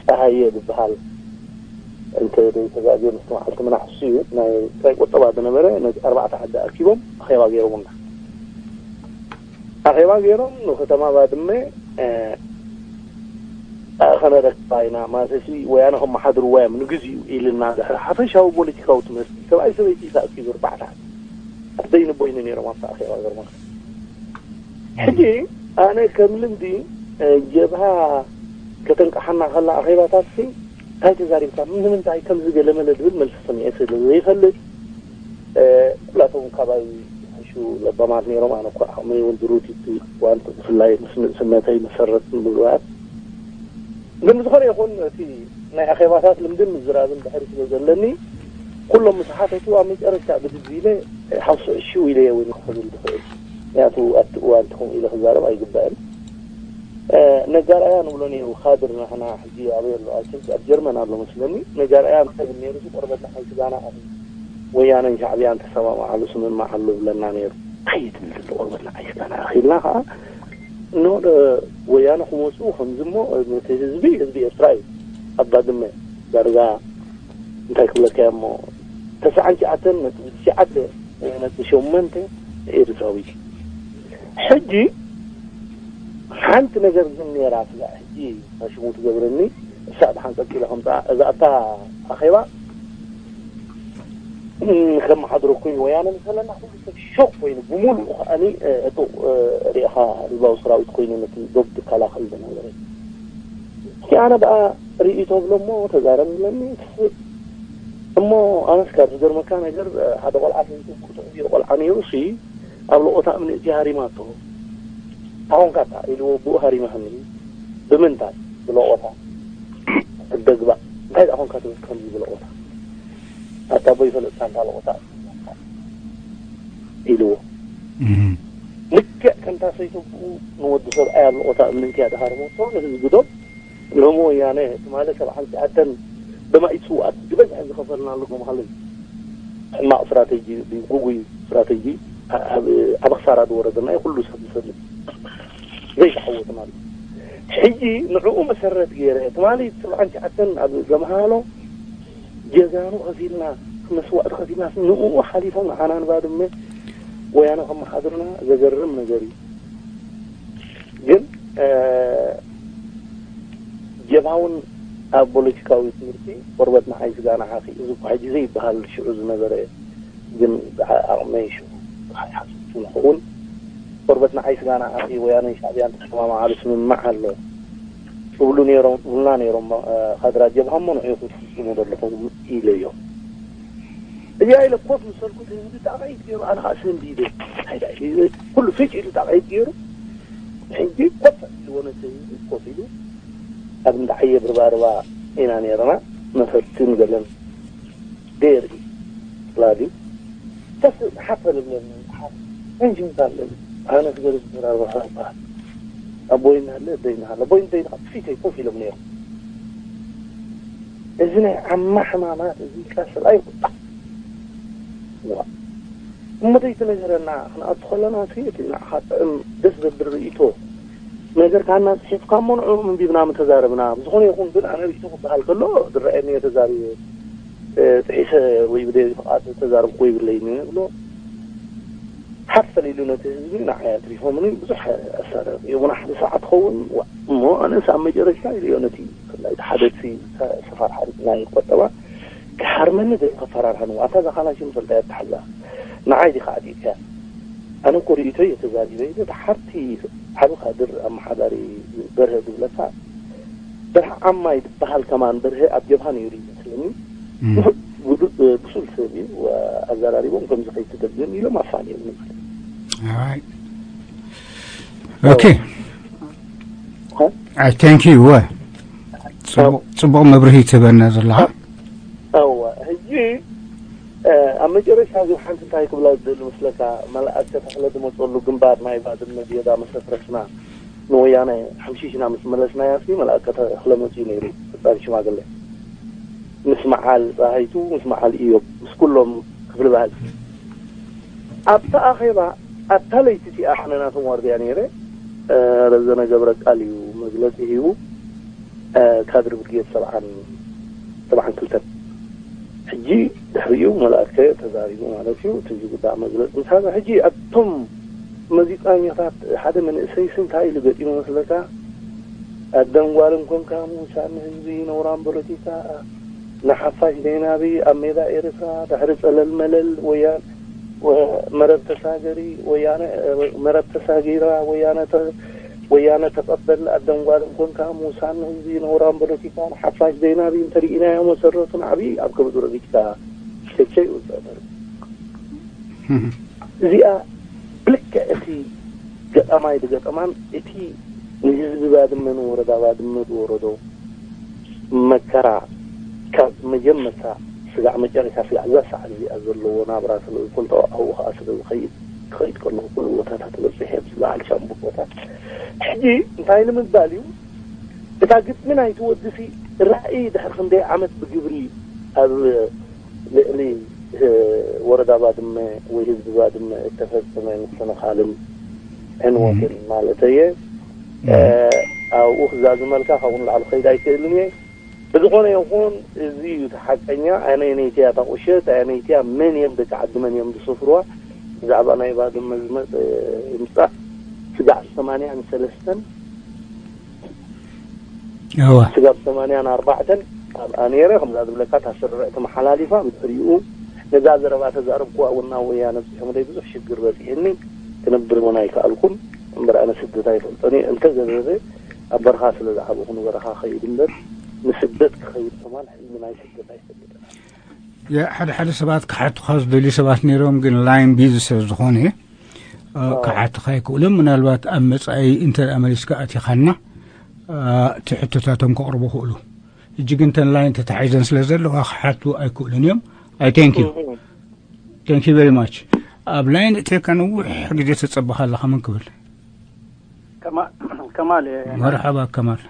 ፀሃየ ዝበሃል እንተ ዘይተጋግየ ምስቲ መዓልቲ ምናሕሱ እዩ ናይ ጥራይ ቁጠባ ዝነበረ ነዚ ኣርባዕተ ዓዲ ኣኪቦም ኣኼባ ገይሮምና። ኣኼባ ገይሮም ንከተማ ባድመ ከነረክባ ኢና ማለተሲ ወያነ ከመሓድርዋ እዮም ንግዚኡ ኢልና ድሕሪ ሓፈሻዊ ፖለቲካዊ ትምህርቲ ሰብኣይ ሰበይቲ ተኣኪቡ ኣርባዕተ ዓዲ ኣደይን ኣቦይን ነይሮም ኣብቲ ኣኼባ ገርመካ። ሕጂ ኣነ ከም ልምዲ ጀብሃ ከተንቅሓና ከላ ኣኼባታት ሲ እንታይ ተዛሪብካ ንምንታይ ከምዚ ገለመለ ዝብል መልሲ ሰሚዐ ስለ ዘይፈልጥ ኩላቶም ካባይ ዝሓሹ ለባማት ነይሮም። ኣነ እኳ ዓቕመይ እውን ድሩት እቲ ዋንት ብፍላይ ምስ ንእስነተይ መሰረት ምግባር ግን ዝኾነ ይኹን እቲ ናይ ኣኼባታት ልምድን ምዝራብን ድሕሪ ስለ ዘለኒ ኩሎም ምስ ሓተቱ ኣብ መጨረሽታ ብድድ ኢለ ሓሱ ዕሽው ኢለ እውን ክብል ዝኽእል ምክንያቱ ኣብቲ እዋን ትኹም ኢለ ክዛረብ ኣይግባእን። ነጋርኣያ ንብሎ ነይሩ ካድር ንሕና ሕጂ ኣበይ ኣሎ ኣይ ቲንክ ኣብ ጀርመን ኣሎ መስለኒ። ነጋርኣያ እንታይ ብል ነይሩ እዚ ቆርበትና ከይስጋና ኣኺ ወያነን ሻዕብያን ተሰማምዓሉ ስምምዓሉ ብለና ነይሩ። እንታይ እዩ ትብል ዘሎ ቆርበትና ኣይስጋና ኣኺ ኢልና ከዓ እኖ ወያነ ክመፅኡ ከምዚ እሞ እቲ ህዝቢ ህዝቢ ኤርትራ እዩ ኣብ ባድመ ዳርጋ እንታይ ክብለካ እሞ ተስዓን ትሽዓተን ነጥቢ ትሽዓተ ነጥቢ ሸሞንተ ኤርትራዊ ሕጂ ሓንቲ ነገር ግን ነራ ስጋ ሕጂ ሽሙ ትገብረኒ እሳ ብሓንቀፅ ኢለ ከምፃ እዛ ኣብታ ኣኼባ ከመሓድሮ ኮይኑ ወያነ መሰለና ኩሉ ሰብ ሾክ ኮይኑ ብምሉኡ ከዓኒ እቱ ሪኢኻ ህዝባዊ ሰራዊት ኮይኑ ነቲ ዶብ ዝከላኸል ዝነበረ እስኪ ኣነ ብኣ ርእይቶ ብሎ እሞ ተዛረብ ብለኒ እሞ ኣነስ ካብ ዝገርመካ ነገር ሓደ ቆልዓ ፈይቱ ብቁጥዕ ቆልዓ ነይሩ ሲ ኣብ ለቆታ እምኒ እቲ ሃሪማቶ ታኾንካ እታ ኢልዎ ብኡ ሃሪማህኒ ብምንታይ ብለቆታ ትደግባ እንታይ ዳኾንካ ትብል ከምዚ ብለቆታ ኣታ ቦይ ፈለጥካ እንታ ለቆታ ኢልዎ ልክዕ ከምታ ሰይቶ ብኡ ንወዲ ሰብኣይ ኣብ ለቆታ እምኒ እንቲያ ድሃርመቶ ንህዝቢ ዶብ ሎሚ ወያነ ትማሊ ሰብዓን ትሽዓተን ደማ ይፅዋት ዝበዝሐ ዝኸፈልናሉ ከማሃልን ሕማቕ ስትራተጂ ጉጉይ ስትራተጂ ኣብ ክሳራ ዝወረደና እዩ ኩሉ ሰብ ዝፈልጥ ዘይተዓወትናሉ ሕጂ ንዕኡ መሰረት ገይረ ትማሊ ሰብዓን ትሽዓተን ኣብ ገምሃሎ ጀጋኑ ከፊልና መስዋእቲ ከፊልና ንኡ ሓሊፎም ንዓና ንባድመ ወያነ ከመሓድርና ዘገርም ነገር እዩ ግን ጀብሃ እውን ኣብ ፖለቲካዊ ትምህርቲ ቆርበት ንዓይ ስጋ ንዓኺ እዚ እኳ ሕጂ ዘይበሃል ሽዑ ዝነበረ ግን ዓቕመይ ሽዑ ሓስብቱ ንኸውን ቆርበት ንዓይ ስጋ ንዓኺ ወያነን ሻዕብያን ተሰማማዓሉ ስምምዕ ኣሎ ትብሉ ነይሮም ትብሉና ነይሮም ካድራት ጀብሃ እሞ ንዑ ክትፍፅሙ ዘለኹም ኢለዮም እዚኣ ኢለ ኮፍ ምስ በልኩ እቲ ህዝቢ ጣቕዒት ገይሩ ኣነ ከዓ ሰንዲደ እንታይ ደኣ ኢለ ኩሉ ፍጭ ኢሉ ጣቕዒት ገይሩ ሕጂ ኮፍ ኢልዎ ነቲ ህዝቢ ኮፍ ኢሉ ኣብ እንዳ ዓየ ብርባርባ ኢና ነይርና መፈትን ገለን ደየርኢ ላዲ ተስ ሓፈል ብለኒ ሓፍ እንጂ እንታይ ኣለኒ ኣነ ክገርዝ ብራርባ ይበሃል ኣቦይና ኣለ ኣደይና ኣለ ኣቦይን ኣደይና ከዓ ብፊተይ ኮፍ ኢሎም ነይሮም እዚ ናይ ዓማ ሕማማት እዚ ቃ ሰብኣይ ቁጣዕ ዋ እሞ ዘይትነግረና ክንኣቱ ከለና ሲ እቲ ንዓኻ ጥዕም ደስ ዘብል ርእይቶ ነገር ካና ፅሒፍካ እሞ ንዕኡ ምንቢብና ምተዛረብና ብዝኾነ ይኹን ግን ኣነ ርእይቶ ክበሃል ከሎ ዝረኣየኒ እየ ተዛሪበ ጥሒሰ ወይ ብደይ ፍቓድ ተዛረብኩ ይብለይኒ ይብሎ ሓፈል ኢሉ ነቲ ህዝቢ ንዓይ ኣትሪፎምኒ ብዙሕ ኣሳረር የቡና ሓደ ሰዓት ኸውን እሞ ኣነስ ኣብ መጨረሽታ ኢልዮ ነቲ ብፍላይ እቲ ሓደግሲ ሰፋር ሓሪፅና ይቆጠባ ክሓርመኒ ዘይከፈራርሃኒ ዋታ እዛ ካላሽን ፈልጣ እያ ትሓዛ ንዓይ ዲኻ ዓጢጥካ ኣነ እኮ ርእይቶ እየ ተዛሪበ ኢለ እቲ ሓርቲ ዓቢ ካድር ኣመሓዳሪ በርሀ ዝብለካ በርሀ ዓማይ ዝበሃል ከማን በርሀ ኣብ ጀብሃ ነይሩ ይመስለኒ ብሱል ሰብ እዩ ኣዘራሪቦም ከምዚ ከይትደግም ኢሎም ኣፋንዮም ማለት ኦኬ I thank you. እወ፣ ጽቡቕ፣ ጽቡቕ መብርሂ ትህበና ዘለኻ። እወ፣ ሕጂ፣ እ፣ ኣብ መጨረሻ እዚ ሓንቲ እንታይ ክብላ ዝደሊ መስለካ፣ መልኣከ ተኽለ ዝመጸሉ ግንባር ናይ ባድመ ጌዳ ምስ ኣፍረስና፣ ንወያነ ሓምሺሽና ምስ መለስናያ፣ ሲ መልኣከ ተኽለ መጺኡ ነይሩ፣ ፈጻሚ ሽማግለ። ምስ መዓል ጸሃይቱ፣ ምስ መዓል ኢዮብ፣ ምስ ኩሎም ክፍሊ ባህሊ። ኣብታ ኣኼባ፣ ኣብታ ለይቲ እቲኣ ኣነ ናቶም ዋርድያ ነይረ። እ፣ ረዘነ ገብረ ቃል እዩ መግለጺ ሂቡ። እ፣ ካድሪ ብርጌድ ሰብዓን፣ ሰብዓን ክልተን። ሕጂ ድሕሪኡ መልኣከ ተዛሪቡ ማለት እዩ። እቲ ዝግባእ መግለጺ ምስ ሃበ፣ ሕጂ ኣቶም መዚቃኛታት ሓደ መንእሰይ ሲ እንታይ ኢሉ ገጢሙ መስለካ? ኣደን ጓልን ኮንካ ምውሳን ህዝቢ ነውራም ፖለቲካ፣ ንሓፋሽ ደይናቢ ኣብ ሜዳ ኤርትራ ድሕሪ ጸለል መለል ወያ-፣ ወ-፣ መረብ ተሳገሪ ወያነ፣ መረብ ተሳጊራ ወያነ ተ-፣ ወያነ ተቐበል ኣደን ጓልን ኮንካ ምውሳን ህዝቢ ነውራም ፖለቲካ ንሓፋሽ ደይናቢ እንተርኢናዮ መሰረቱን ዓብዪ ኣብ ከብዱ ረጊጽካ ሸቸ ይውፅእ ነይሩ። እዚኣ ብልክዕ እቲ ገጣማይ ብገጠማን እቲ ንህዝቢ ባድመ ንወረዳ ባድመ ዝወረዶ መከራ ካብ መጀመርታ ስጋዕ መጨረሻ ስጋዕ እዛ ሰዓት እዚኣ ዘለዎ ናብራ ስለ ዝፈልጦ ኣብኡ ከዓ ስለ ዝኸይድ ክኸይድ ከለኹ ኩሉ ቦታታት በፂሐ ምስ በዓል ሻምቡ ቦታ ሕጂ እንታይ ንምባል እዩ እታ ግጥሚ ናይቲ ወዲ ሲ ራእይ ድሕሪ ክንደይ ዓመት ብግብሪ ኣብ ልዕሊ ወረዳ ባድመ ወይ ህዝቢ ባድመ እተፈጸመ ምስትንኻልን ዕንወትን ማለት እየ። ኣብኡ ክዛዝመልካ ካብኡ ንላዕሊ ክኸይድ ኣይክእልን እየ። ብዝኾነ ይኹን እዚ እዩ እቲ ሓቀኛ። ኣየነይቲ እያ እታ ቁሸት? ኣየነይቲ እያ? መን እዮም ደቂ ዓዲ መን እዮም ዝሰፍርዋ? ብዛዕባ ናይ ባድመ ዝመጸ ይምጻእ ስጋዕ ሰማንያን ሰለስተን እወ። ስጋብ ሰማንያን ኣርባዕተን ኣብኣ ነይረ። ከምዛ ዝብለካ እታ ስርዕ ተመሓላሊፋ፣ ብድሕሪኡ ነዛ ዘረባ ተዛረብኩዋ እውን ናብ ወያነ ኣብፂሖምለይ ብዙሕ ሽግር በፂሑኒ። ክነብር እውን ኣይከኣልኩን። እምበር ኣነ ስደት ኣይፈልጦን እየ። እንተዘበበ ኣብ በረኻ ስለ ዝዓበኹ ንበረኻ ከይድ እምበር ንስደት ክኸይድ ከማን ሕልሚ ናይ ስደት ኣይፈልጥን። ያ፣ ሓደ ሓደ ሰባት ክሓቱኻ ዝደልዩ ሰባት ነይሮም፣ ግን ላይን ቢዚ ስለ ዝኾነ፣ እ፣ ኣዎ። ክሓቱኻ ኣይክእሉን። ምናልባት ኣብ መጻኢ እንተ ደኣ መሊስካ ኣቲኻና፣ እ፣ እቲ ሕቶታቶም ከቕርቡ ይኽእሉ። ሕጂ ግን እተን ላይን ተታሒዘን ስለ ዘለዋ ክሓቱ ኣይክእሉን እዮም። I thank you. እህ። Thank you very much. ኣብ ላይን እትየካ ነዊሕ ግዜ ተጸበኻ ኣለኻ። መን ክብል? ከማ-፣ ከማል እየ። መርሓባ ከማል።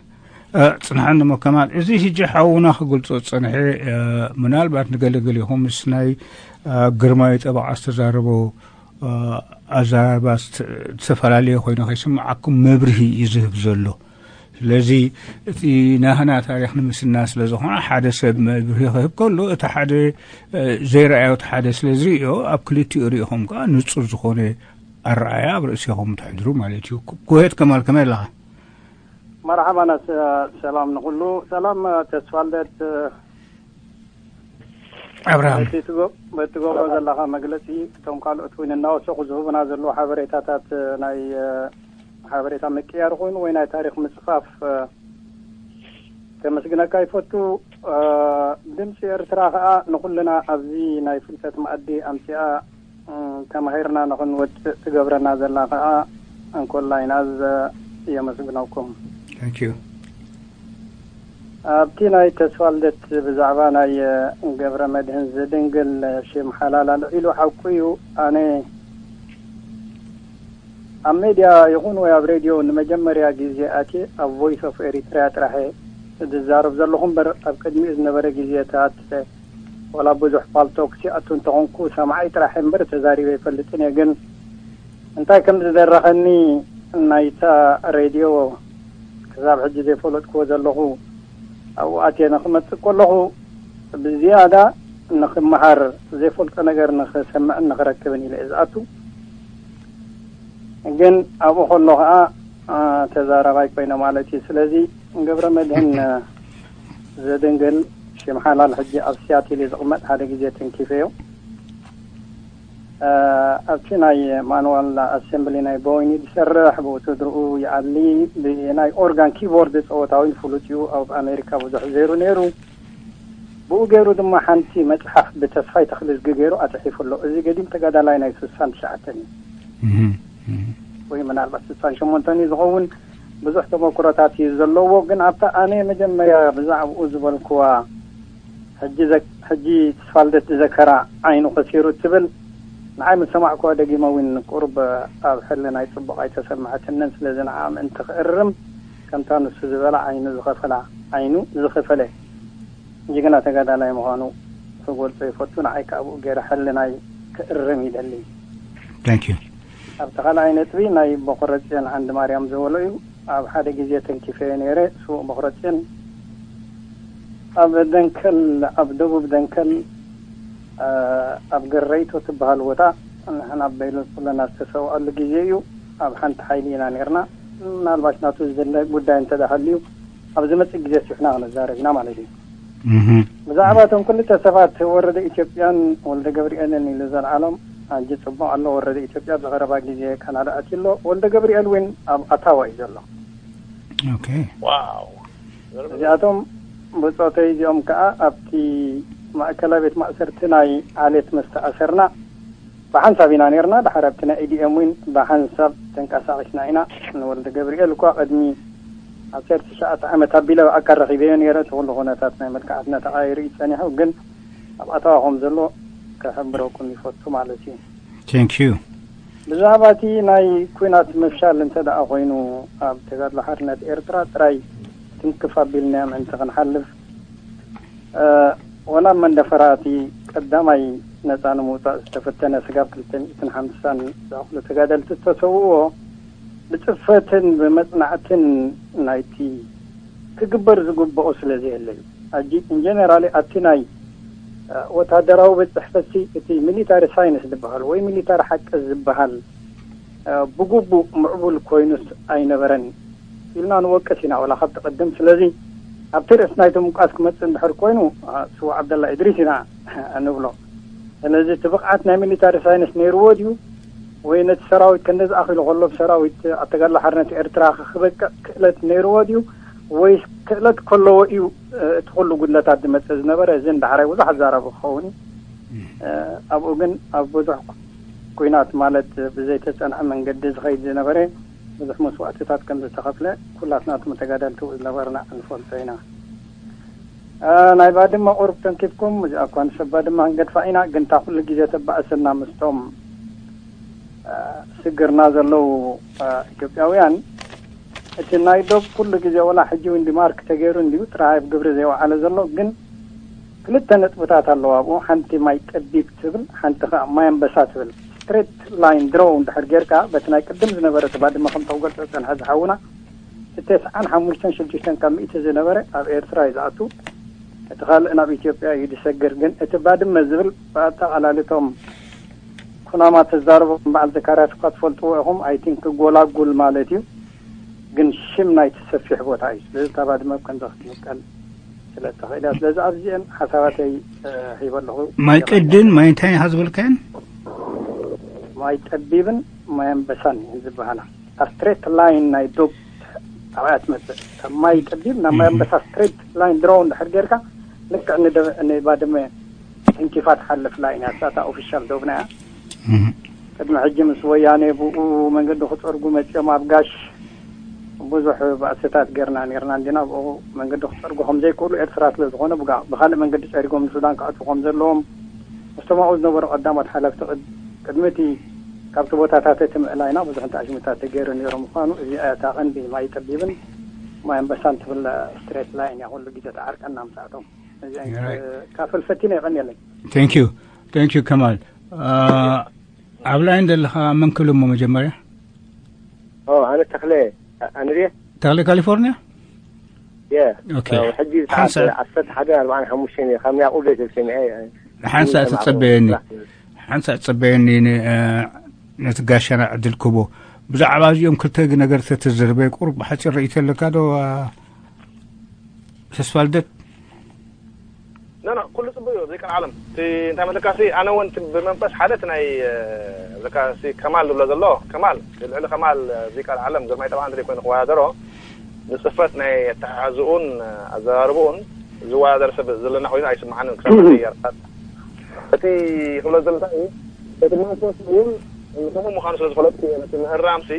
እ፣ ጽንሓኒ እሞ ከማል፣ እዚ ሕጂ ሓውና ክገልጾ ዝጸንሐ፣ እ፣ ምናልባት ንገለገሊኹም ምስ ናይ፣ እ፣ ግርማዊ ጠበቓ ዝተዛረቦ፣ እ፣ ኣዘራርባ ዝተ-፣ ዝተፈላለየ ኮይኑ ከይስምዓኩም መብርሂ እዩ ዝህብ ዘሎ። ስለዚ እቲ ናህና ታሪኽ ንምስና ስለ ዝኾነ ሓደ ሰብ መብርሂ ክህብ ከሎ እቲ ሓደ፣ እ፣ ዘይረኣዮ እቲ ሓደ ስለ ዝርእዮ ኣብ ክልቲኡ ርኢኹም ከኣ ንጹር ዝኾነ ኣረኣእያ ኣብ ርእሲኹም ተሕድሩ ማለት እዩ። ኩ-፣ ኩሄት ከማል ከመይ ኣለኻ? መርሓባ ናስ-፣ ሰላም ንኹሉ። ሰላም ተስፋልደት፣ ኣብርሃም። በቲ ትጎ-፣ በቲ ትገብሮ ዘለኻ መግለጺ እቶም ካልኦት እውን እናወሰኹ ዝህቡና ዘለዉ ሓበሬታታት ናይ ሓበሬታ ምቅያር ኮይኑ ወይ ናይ ታሪኽ ምጽፋፍ ከመስግነካ ይፈቱ። ድምፂ ኤርትራ ኸኣ ንኹልና ኣብዚ ናይ ፍልጠት መኣዲ ኣምፂኣ ተማሂርና ንኽንወድእ ትገብረና ዘላ ኸኣ እንኮላይ ናዝ የመስግነኩም። Thank you። ኣብቲ ናይ ተስፋ ልደት ብዛዕባ ናይ ገብረ መድህን ዝድንግል ሽም ሓላል ኣልዒሉ ሓቁ እዩ። ኣነ ኣብ ሜድያ ይኹን ወይ ኣብ ሬድዮ ንመጀመርያ ግዜ ኣቲ ኣብ ቮይስ ኦፍ ኤሪትሪያ ጥራሕ ዝዛረብ ዘለኹ እምበር ኣብ ቅድሚኡ ዝነበረ ግዜታት ዋላ ብዙሕ ፓልቶክ ሲኣቱ እንተኾንኩ ሰምዓይ ጥራሕ እምበር ተዛሪበ ኣይፈልጥን እየ። ግን እንታይ ከም ዝደረኸኒ ናይታ ሬድዮ ክሳብ ሕጂ ዘይፈለጥክዎ ዘለኹ ኣብኡ ኣትየ ንክመፅእ ከለኹ ብዝያዳ ንክመሃር ዘይፈልጦ ነገር ንክሰምዕን ንክረክብን ኢለ እየ ዝኣቱ። ግን ኣብኡ ከሎ ከዓ ተዛራባይ ኮይነ ማለት እዩ። ስለዚ ገብረ መድህን ዘደንገል ሽም ሓላል ሕጂ ኣብ ሲያትል እዩ ዝቕመጥ። ሓደ ግዜ ተንኪፈዮ ኣብቲ ናይ ማኑዋል ኣሰምብሊ ናይ ቦይን እዩ ዝሰርሕ። ብኡ ስድርኡ ይኣሊ። ብናይ ኦርጋን ኪቦርድ ጸወታ እውን ፍሉጥ እዩ። ኣብ ኣሜሪካ ብዙሕ ዘይሩ ነይሩ። ብኡ ገይሩ ድማ ሓንቲ መጽሓፍ ብተስፋይ ተኽልዝጊ ገይሩ ኣጽሒፉ ኣሎ። እዚ ገዲም ተጋዳላይ ናይ ስሳን ትሽዓተን እዩ። እህ፣ እህ። ወይ ምናልባት ስሳን ሸሞንተን እዩ ዝኸውን። ብዙሕ ተመክሮታት እዩ ዘለዎ። ግን ኣብታ ኣነ መጀመርያ ብዛዕባኡ ዝበልክዋ ሕጂ ዘ- ሕጂ ተስፋልደት ዝዘከራ ዓይኑ ከሲሩ ትብል ንዓይ ምስ ሰማዕክዋ ደጊመ እውን ቁሩብ ኣብ ሕልናይ ጽቡቕ ኣይተሰማዕትንን። ስለዚ ንዓ ምእንቲ ክእርም ከምታ ንሱ ዝበላ ዓይኑ ዝኸፈላ ዓይኑ ዝኸፈለ ጅግና ተጋዳላይ ምዃኑ ክገልጾ ይፈቱ። ንዓይ ከዓ ብኡ ገይረ ሕልናይ ክእርም ይደሊ። Thank you. ኣብቲ ካልኣይ ነጥቢ ናይ ቦኸረጽዮን ዓንዲ ማርያም ዝበሎ እዩ። ኣብ ሓደ ግዜ ተንኪፈዮ ነይረ። ስዉእ ቦኸረጽዮን ኣብ ደንከል ኣብ ደቡብ ደንከል ኣብ ገረይቶ ትበሃል ቦታ ንሕና በይሎ ኩለና ዝተሰውኣሉ ግዜ እዩ። ኣብ ሓንቲ ሓይሊ ኢና ነርና። ምናልባሽ ናቱ ዝድለ ጉዳይ እንተደሃልዩ ኣብ ዝመፅእ ግዜ ስሕና ክንዛረብ ኢና ማለት እዩ። ብዛዕባ እቶም ክልተ ሰባት ወረደ ኢትዮጵያን ወልደ ገብርኤልን ኢሉ ዘልዓሎም ኣንጂ ፅቡቅ ኣሎ። ወረደ ኢትዮጵያ ብቀረባ ግዜ ካናዳ ኣትዩ ኣሎ። ወልደ ገብርኤል እውን ኣብ ኣታዋ እዩ ዘሎ። Okay. ዋው እዚኣቶም ብፆተይ እዚኦም ከዓ ኣብቲ ማእከላ ቤት ማእሰርቲ ናይ ዓሌት መስተኣሰርና ብሓንሳብ ኢና ነርና። ድሓር ኣብቲ ናይ ኢዲኤም እውን ብሓንሳብ ተንቀሳቂስና ኢና። ንወልደ ገብርኤል እኳ ቅድሚ ዓሰርተ ትሽዓተ ዓመት ኣቢለ ብኣካል ረኺበዮ ነይረ። እቲ ኩሉ ኩነታት ናይ መልክዓትና ተቃይሩ እዩ ፀኒሑ። ግን ኣብ ኣታዋ ከም ዘሎ ክሕብረኩም ይፈቱ ማለት እዩ። Thank you. ብዛዕባ እቲ ናይ ኩናት ምፍሻል እንተ ደኣ ኮይኑ ኣብ ተጋድሎ ሓርነት ኤርትራ ጥራይ ትንክፍ ኣቢልና ምእንቲ ክንሓልፍ ወላ መንደፈራ እቲ ቀዳማይ ነፃ ንምውፃእ ዝተፈተነ ስጋብ ክልተ ሚእትን ሓምሳን ዝኣኽሉ ተጋደልቲ ዝተሰውእዎ ብፅፈትን ብመፅናዕትን ናይቲ ክግበር ዝግብኦ ስለ ዘየለ እዩ። ሕጂ ኢንጀነራሊ ኣብቲ ናይ ወታደራዊ ቤት ፅሕፈት እቲ ሚሊታሪ ሳይንስ ዝበሃል ወይ ሚሊታሪ ሓቂ ዝበሃል ብግቡእ ምዕቡል ኮይኑስ ኣይነበረን ኢልና ንወቅስ ኢና ወላ ካብቲ ቅድም። ስለዚ ኣብቲ ርእስ ናይቲ ምንቃስ ክመፅእ እንድሕር ኮይኑ ስዉእ ዓብደላ ኢድሪስ ኢና ንብሎ። ስለዚ እቲ ብቕዓት ናይ ሚሊታሪ ሳይንስ ነይርዎ ድዩ ወይ ነቲ ሰራዊት ከንደ ዝኣኽሉ ከሎ ብሰራዊት ኣተጋድሎ ሓርነት ኤርትራ ክበቅዕ ክእለት ነይርዎ ድዩ ወይስ ክእለት ከለዎ እዩ እቲ ኩሉ ጉድለታት ዝመፅእ ዝነበረ? እዚ ንዳሕራይ ብዙሕ ኣዛራቢ ክኸውን እዩ። ኣብኡ ግን ኣብ ብዙሕ ኩናት ማለት ብዘይተፀንዐ መንገዲ ዝኸይድ ዝነበረ ብዙሕ መስዋእትታት ከም ዝተኸፍለ ኩላትና እቶም ተጋደልቲ ዝነበርና ንፈልጦ ኢና። ናይ ባድመ ቁሩብ ተንኪፍኩም እዚኣ እኳ ንሰብ ባድመ ክንገድፋ ኢና፣ ግን እታ ኩሉ ግዜ ተባእሰና ምስቶም ስግርና ዘለዉ ኢትዮጵያውያን እቲ ናይ ዶብ ኩሉ ግዜ ወላ ሕጂ እውን ዲማርክ ተገይሩ እንዲዩ ጥራይ ኣብ ግብሪ ዘይወዓለ ዘሎ ግን ክልተ ነጥብታት ኣለዋ ኣብኡ። ሓንቲ ማይ ጠቢብ ትብል፣ ሓንቲ ከዓ ማይ ኣንበሳ ትብል። ስትሬት ላይን ድሮው እንድሕር ጌርካ በቲ ናይ ቅድም ዝነበረ እቲ ባድመ ከም ተገልፀ ዝፀንሐ ዝሓውና እቲ ተስዓን ሓሙሽተን ሽዱሽተን ካብ ሚእቲ ዝነበረ ኣብ ኤርትራ እዩ ዝኣቱ። እቲ ካልእ ናብ ኢትዮጵያ እዩ ዝሰግር። ግን እቲ ባድመ ዝብል ብኣጠቓላሊ እቶም ኩናማ ተዛረቦም በዓል ዘካርያስ እኳ ትፈልጥዎ ኢኹም። ኣይ ቲንክ ጎላጉል ማለት እዩ። ግን ሽም ናይቲ ሰፊሕ ቦታ እዩ። ስለዚ እታ ባድመ ከምዛ ክትምቀል ስለ እተኽእል እያ። ስለዚ ኣብዚአን ሓሳባተይ ሂበ ኣለኹ። ማይ ቀድን ማይ እንታይ ኢኻ ዝበልካየን? ማይ ጠቢብን ማይ ኣንበሳን ዝበሃላ ስትሬት ላይን ናይ ዶብ ኣብያ ትመፅእ። ካብ ማይ ጠቢብ ናብ ማይ ኣንበሳ ስትሬት ላይን ድሮው እንድሕር ጌርካ ልክዕ ንባድመ እንኪፋ ትሓልፍ ላይን እያ። እሳታ ኦፊሻል ዶብና እያ። ቅድሚ ሕጂ ምስ ወያኔ ብኡ መንገዲ ክፀርጉ መፂኦም ኣብ ጋሽ ብዙሕ ባእስታት ገርና ነርና እንዲና። ብኡ መንገዲ ክፀርጉ ከም ዘይክእሉ ኤርትራ ስለ ዝኾነ ብካልእ መንገዲ ፀሪጎም ንሱዳን ክኣትዉ ከም ዘለዎም ምስቶም ኣብኡ ዝነበሩ ቀዳሞት ሓለፍቲ ቅድሚ እቲ ካብቲ ቦታታት እቲ ምእላይና ብዙሕ ተኣሽሙታት ተገይሩ ነይሩ ምዃኑ እዚኣ እታ ቀንዲ ማይ ጠቢብን ማይ ኣንበሳን ትብል ስትሬት ላይን እያ ኩሉ ግዜ ተዓርቀና ምስኣቶም። እዚኣ ካፈል ፈቲነ የቐንየለይ። Thank you. Thank you ከማል። ኣብ ላይን ዘለኻ መን ክብል እሞ መጀመርያ? ኣነ ተኽለ ኣንድየ። ተኽለ ካሊፎርኒያ? የ Okay. ሕጂ ሰዓት ዓሰርተ ሓደ ኣርባዓን ሓሙሽተን እየ። ካብ ያዕቁብ ቤት ሰሚዐ እየ። ሓንሳእ ትጸበየኒ ሓንሳእ ትጸበየኒ። ነቲ ጋሻና ዕድል ክቦ ብዛዕባ እዚኦም ክልተ ነገር ተተዘርበ ቁሩብ ብሓፂር ርእይቶ ኣለካ ዶ? ተስፋ ልደት? ኖ ኖ ኩሉ ጽቡቅ እዩ። ዘይቀር ዓለም እቲ እንታይ መለካሲ ኣነ እውን ብመንፈስ ሓደ እቲ ናይ ለካሲ ከማል ዝብሎ ዘሎ ከማል ልዕሊ ከማል ዘይቀር ዓለም ግርማይ ጠባን እንተ ኮይኑ ክወዳደሮ ንጽፈት ናይ ኣተሓሕዝኡን ኣዘራርብኡን ዝወዳደር ሰብ ዘለና ኮይኑ ኣይስምዓንን። ክሳብ የርታት እቲ ክብሎ ዘሎ እንታይ እዩ እቲ መንፈስ እውን ከምኡ ምዃኑ ስለ ዝፈለጥኩ እቲ ምእራምሲ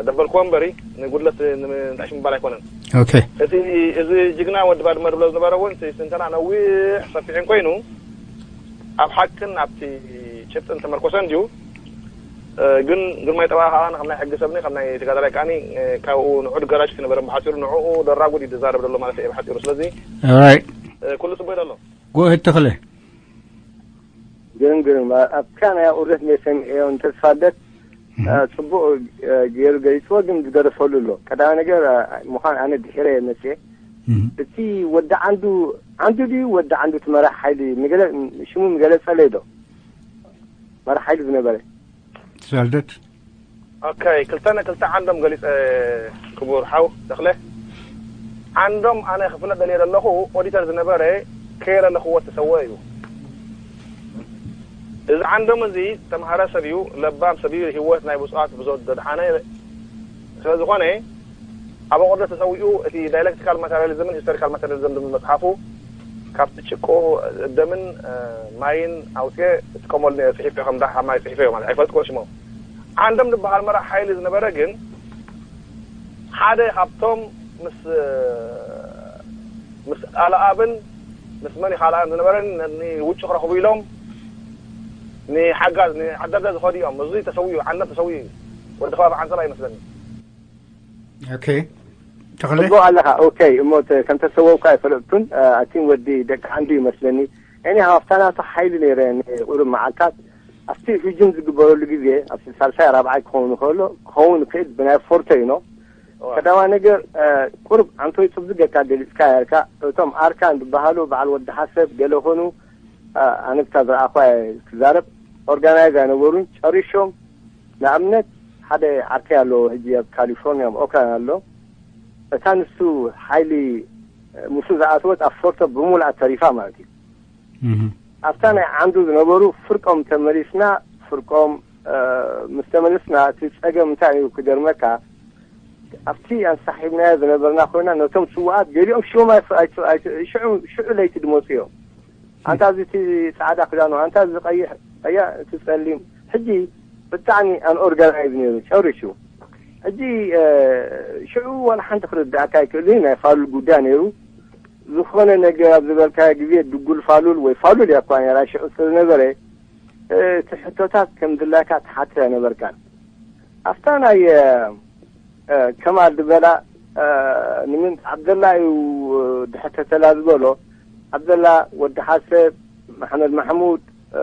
ደበልክዎ እምበሪ፣ ንጉድለት ንምንጣሽ ምባል ኣይኮነን። ኦኬ። እቲ፣ እዚ ጅግና ወዲ ባድመ ድብሎ ዝነበረ እውን፣ እቲ ስንተና ነዊሕ ሰፊሕን ኮይኑ፣ ኣብ ሓቅን ኣብቲ ጭብጥን ተመርኮሰ እንድዩ። ግን ግርማይ ጠባኻ ከኣ ከም ናይ ሕጊ ሰብኒ፣ ከም ናይ ተጋዳላይ ከኣኒ፣ ካብኡ ንዑ ድገራጭ ዝነበረ ብሓጺሩ ንዕኡ ደራጉድ እዩ ዝዛረብ ዘሎ ማለት እየ ብሓጺሩ። ስለዚ ኦራይት። ኩሉ ጽቡቅ እዩ ዘሎ። ጎ እህድ ተኽለ። ግርም፣ ግርም። ኣብካ ናይ ኣቁርደት ናይ ሰሚዐዮ ንተስፋ ልደት፣ እ፣ ጽቡቅ፣ እ፣ ገይሩ ገሊጽዎ፣ ግን ዝገደፈሉ ኣሎ። ቀዳማይ ነገር፣ እ፣ ምዃን ኣነ ድሒረ እየ መጽኤ። እቲ ወዲ ዓንዱ፣ ዓንዱ ድዩ ወዲ ዓንዱ እቲ መራሕ ሓይሊ? ንገለ-፣ ሽሙ ምገለጸለይ ዶ? መራሕ ሓይሊ ዝነበረ። ተስፋ ልደት። ኦኬ፣ ክልተ ንክልተ ዓንዶም ገሊጸ፣ ክቡር ሓው ተኽለ። ዓንዶም ኣነ ክፍለጥ ደልየ ዘለኹ፣ ኦዲተር ዝነበረ ከየለለኽዎ ዝተሰወ እዩ። እዚ ዓንዶም እዚ ተምሃረ ሰብ እዩ፣ ለባም ሰብ እዩ፣ ህይወት ናይ ብፁዓት ብዙት ዘድሓነ። ስለ ዝኾነ፣ ኣብ ኣቑርደት ተሰዊኡ፣ እቲ ዳያሌክቲካል ማተሪያሊዝምን ሂስቶሪካል ማተሪያሊዝም ዝብል መጽሓፉ፣ ካብቲ ጭቆ ደምን፣ እ፣ ማይን ኣውፅኤ እጥቀመሉ ነይረ፣ ጽሒፈዮ፣ ከም ዳሕራ ማይ ጽሒፈዮ ማለት ኣይፈልጥኩን ሽሞም። ዓንዶም ዝበሃል መራሕ ሓይሊ ዝነበረ ግን፣ ሓደ ካብቶም ምስ፣ ምስ ኣልኣብን ምስ መን እዩ ካልኣን ዝነበረን ን-፣ ንውጭ ክረኽቡ ኢሎም ንሓጋዝ፣ ንዓደርደ ዝኸዱ እዮም። እዚ ተሰዊኡ፣ ዓንዶም ተሰዊኡ እዩ። ወዲ ከባቢ ዓንሰባ ይመስለኒ። ኦኬ። ተኽለ? ጽቡቕ ኣለኻ። ኦኬ፣ እሞ ተ-፣ ከም ተሰወብካ ኣይፈለጥኩን። እ፣ ኣቲም ወዲ ደቂ ዓንዱ ይመስለኒ። እኔ ሃፍታ ናቱ ሓይሊ ነይረ ንቁሩብ መዓልታት ኣብቲ ህጁም ዝግበረሉ ግዜ፣ ኣብቲ ሳልሳይ ራብዓይ ክኸውን ከሎ፣ ክኸውን ይኽእል ብናይ ፎርቶ እዩ ኖ። እዋ። ቀዳማይ ነገር፣ እ፣ ቁሩብ ኣንቶይ ጽቡቅ ጌርካ ገሊጽካ ያልካ፣ እቶም ኣርካን ዝበሃሉ በዓል ወዲ ሓሰብ ገለ ኾኑ፣ እ፣ ኣነ ብታ ዝረኣኹዋ እየ ክዛረብ፣ ኦርጋናይዝ ኣይነበሩን፣ ጨሪሾም። ንኣብነት ሓደ ዓርከይ ኣለዎ፣ ሕጂ ኣብ ካሊፎርኒያ፣ ኣብ ኦክላንድ ኣሎ። እታ ንሱ ሓይሊ፣ እ፣ ምስኡ ዝኣተወት ኣብ ፎርቶ ብምሉኣ ተሪፋ ማለት እዩ። እህ። ኣብታ ናይ ዓንዱ ዝነበሩ ፍርቆም ተመሊስና፣ ፍርቆም፣ እ፣ ምስ ተመለስና፣ እቲ ጸገም እንታይ እዩ ክገርመካ፣ ኣብቲ ኣንሳሒብናዮ ዝነበርና ኮይና፣ ነቶም ስውኣት ገሊኦም ሽሞም ኣይፍ-፣ ኣይት-፣ ኣይት-፣ ሽዑ፣ ሽዑ ለይቲ ድመጹ እዮም። ኣንታ እዚ እቲ ጻዕዳ ክዳኑ፣ ኣንታ እዚ ቀይሕ፣ ኣያ እቲ ጸሊም። ሕጂ ብጣዕሚ ኣንኦርጋናይዝ ነይሩ፣ ጨሪሹ። ሕጂ፣ እ፣ ሽዑ ዋላ ሓንቲ ክርድኣካ ኣይክእልን፣ ናይ ፋሉል ጉዳይ ነይሩ። ዝኾነ ነገር ኣብ ዝበልካዮ ግዜ ድጉል ፋሉል ወይ ፋሉል እያ እኳ ነይራ ሽዑ ስለ ዝነበረ፣ እ፣ እቲ ሕቶታት ከም ድላይካ ትሓትት ኣይነበርካን። ኣብታ ናይ፣ እ፣ እ፣ ከማል ዝበላ፣ እ፣ ንምንት ዓብደላ እዩ ድሕተተላ ዝበሎ፣ ዓብደላ፣ ወዲ ሓሰብ፣ መሓመድ ማሕሙድ፣ እ፣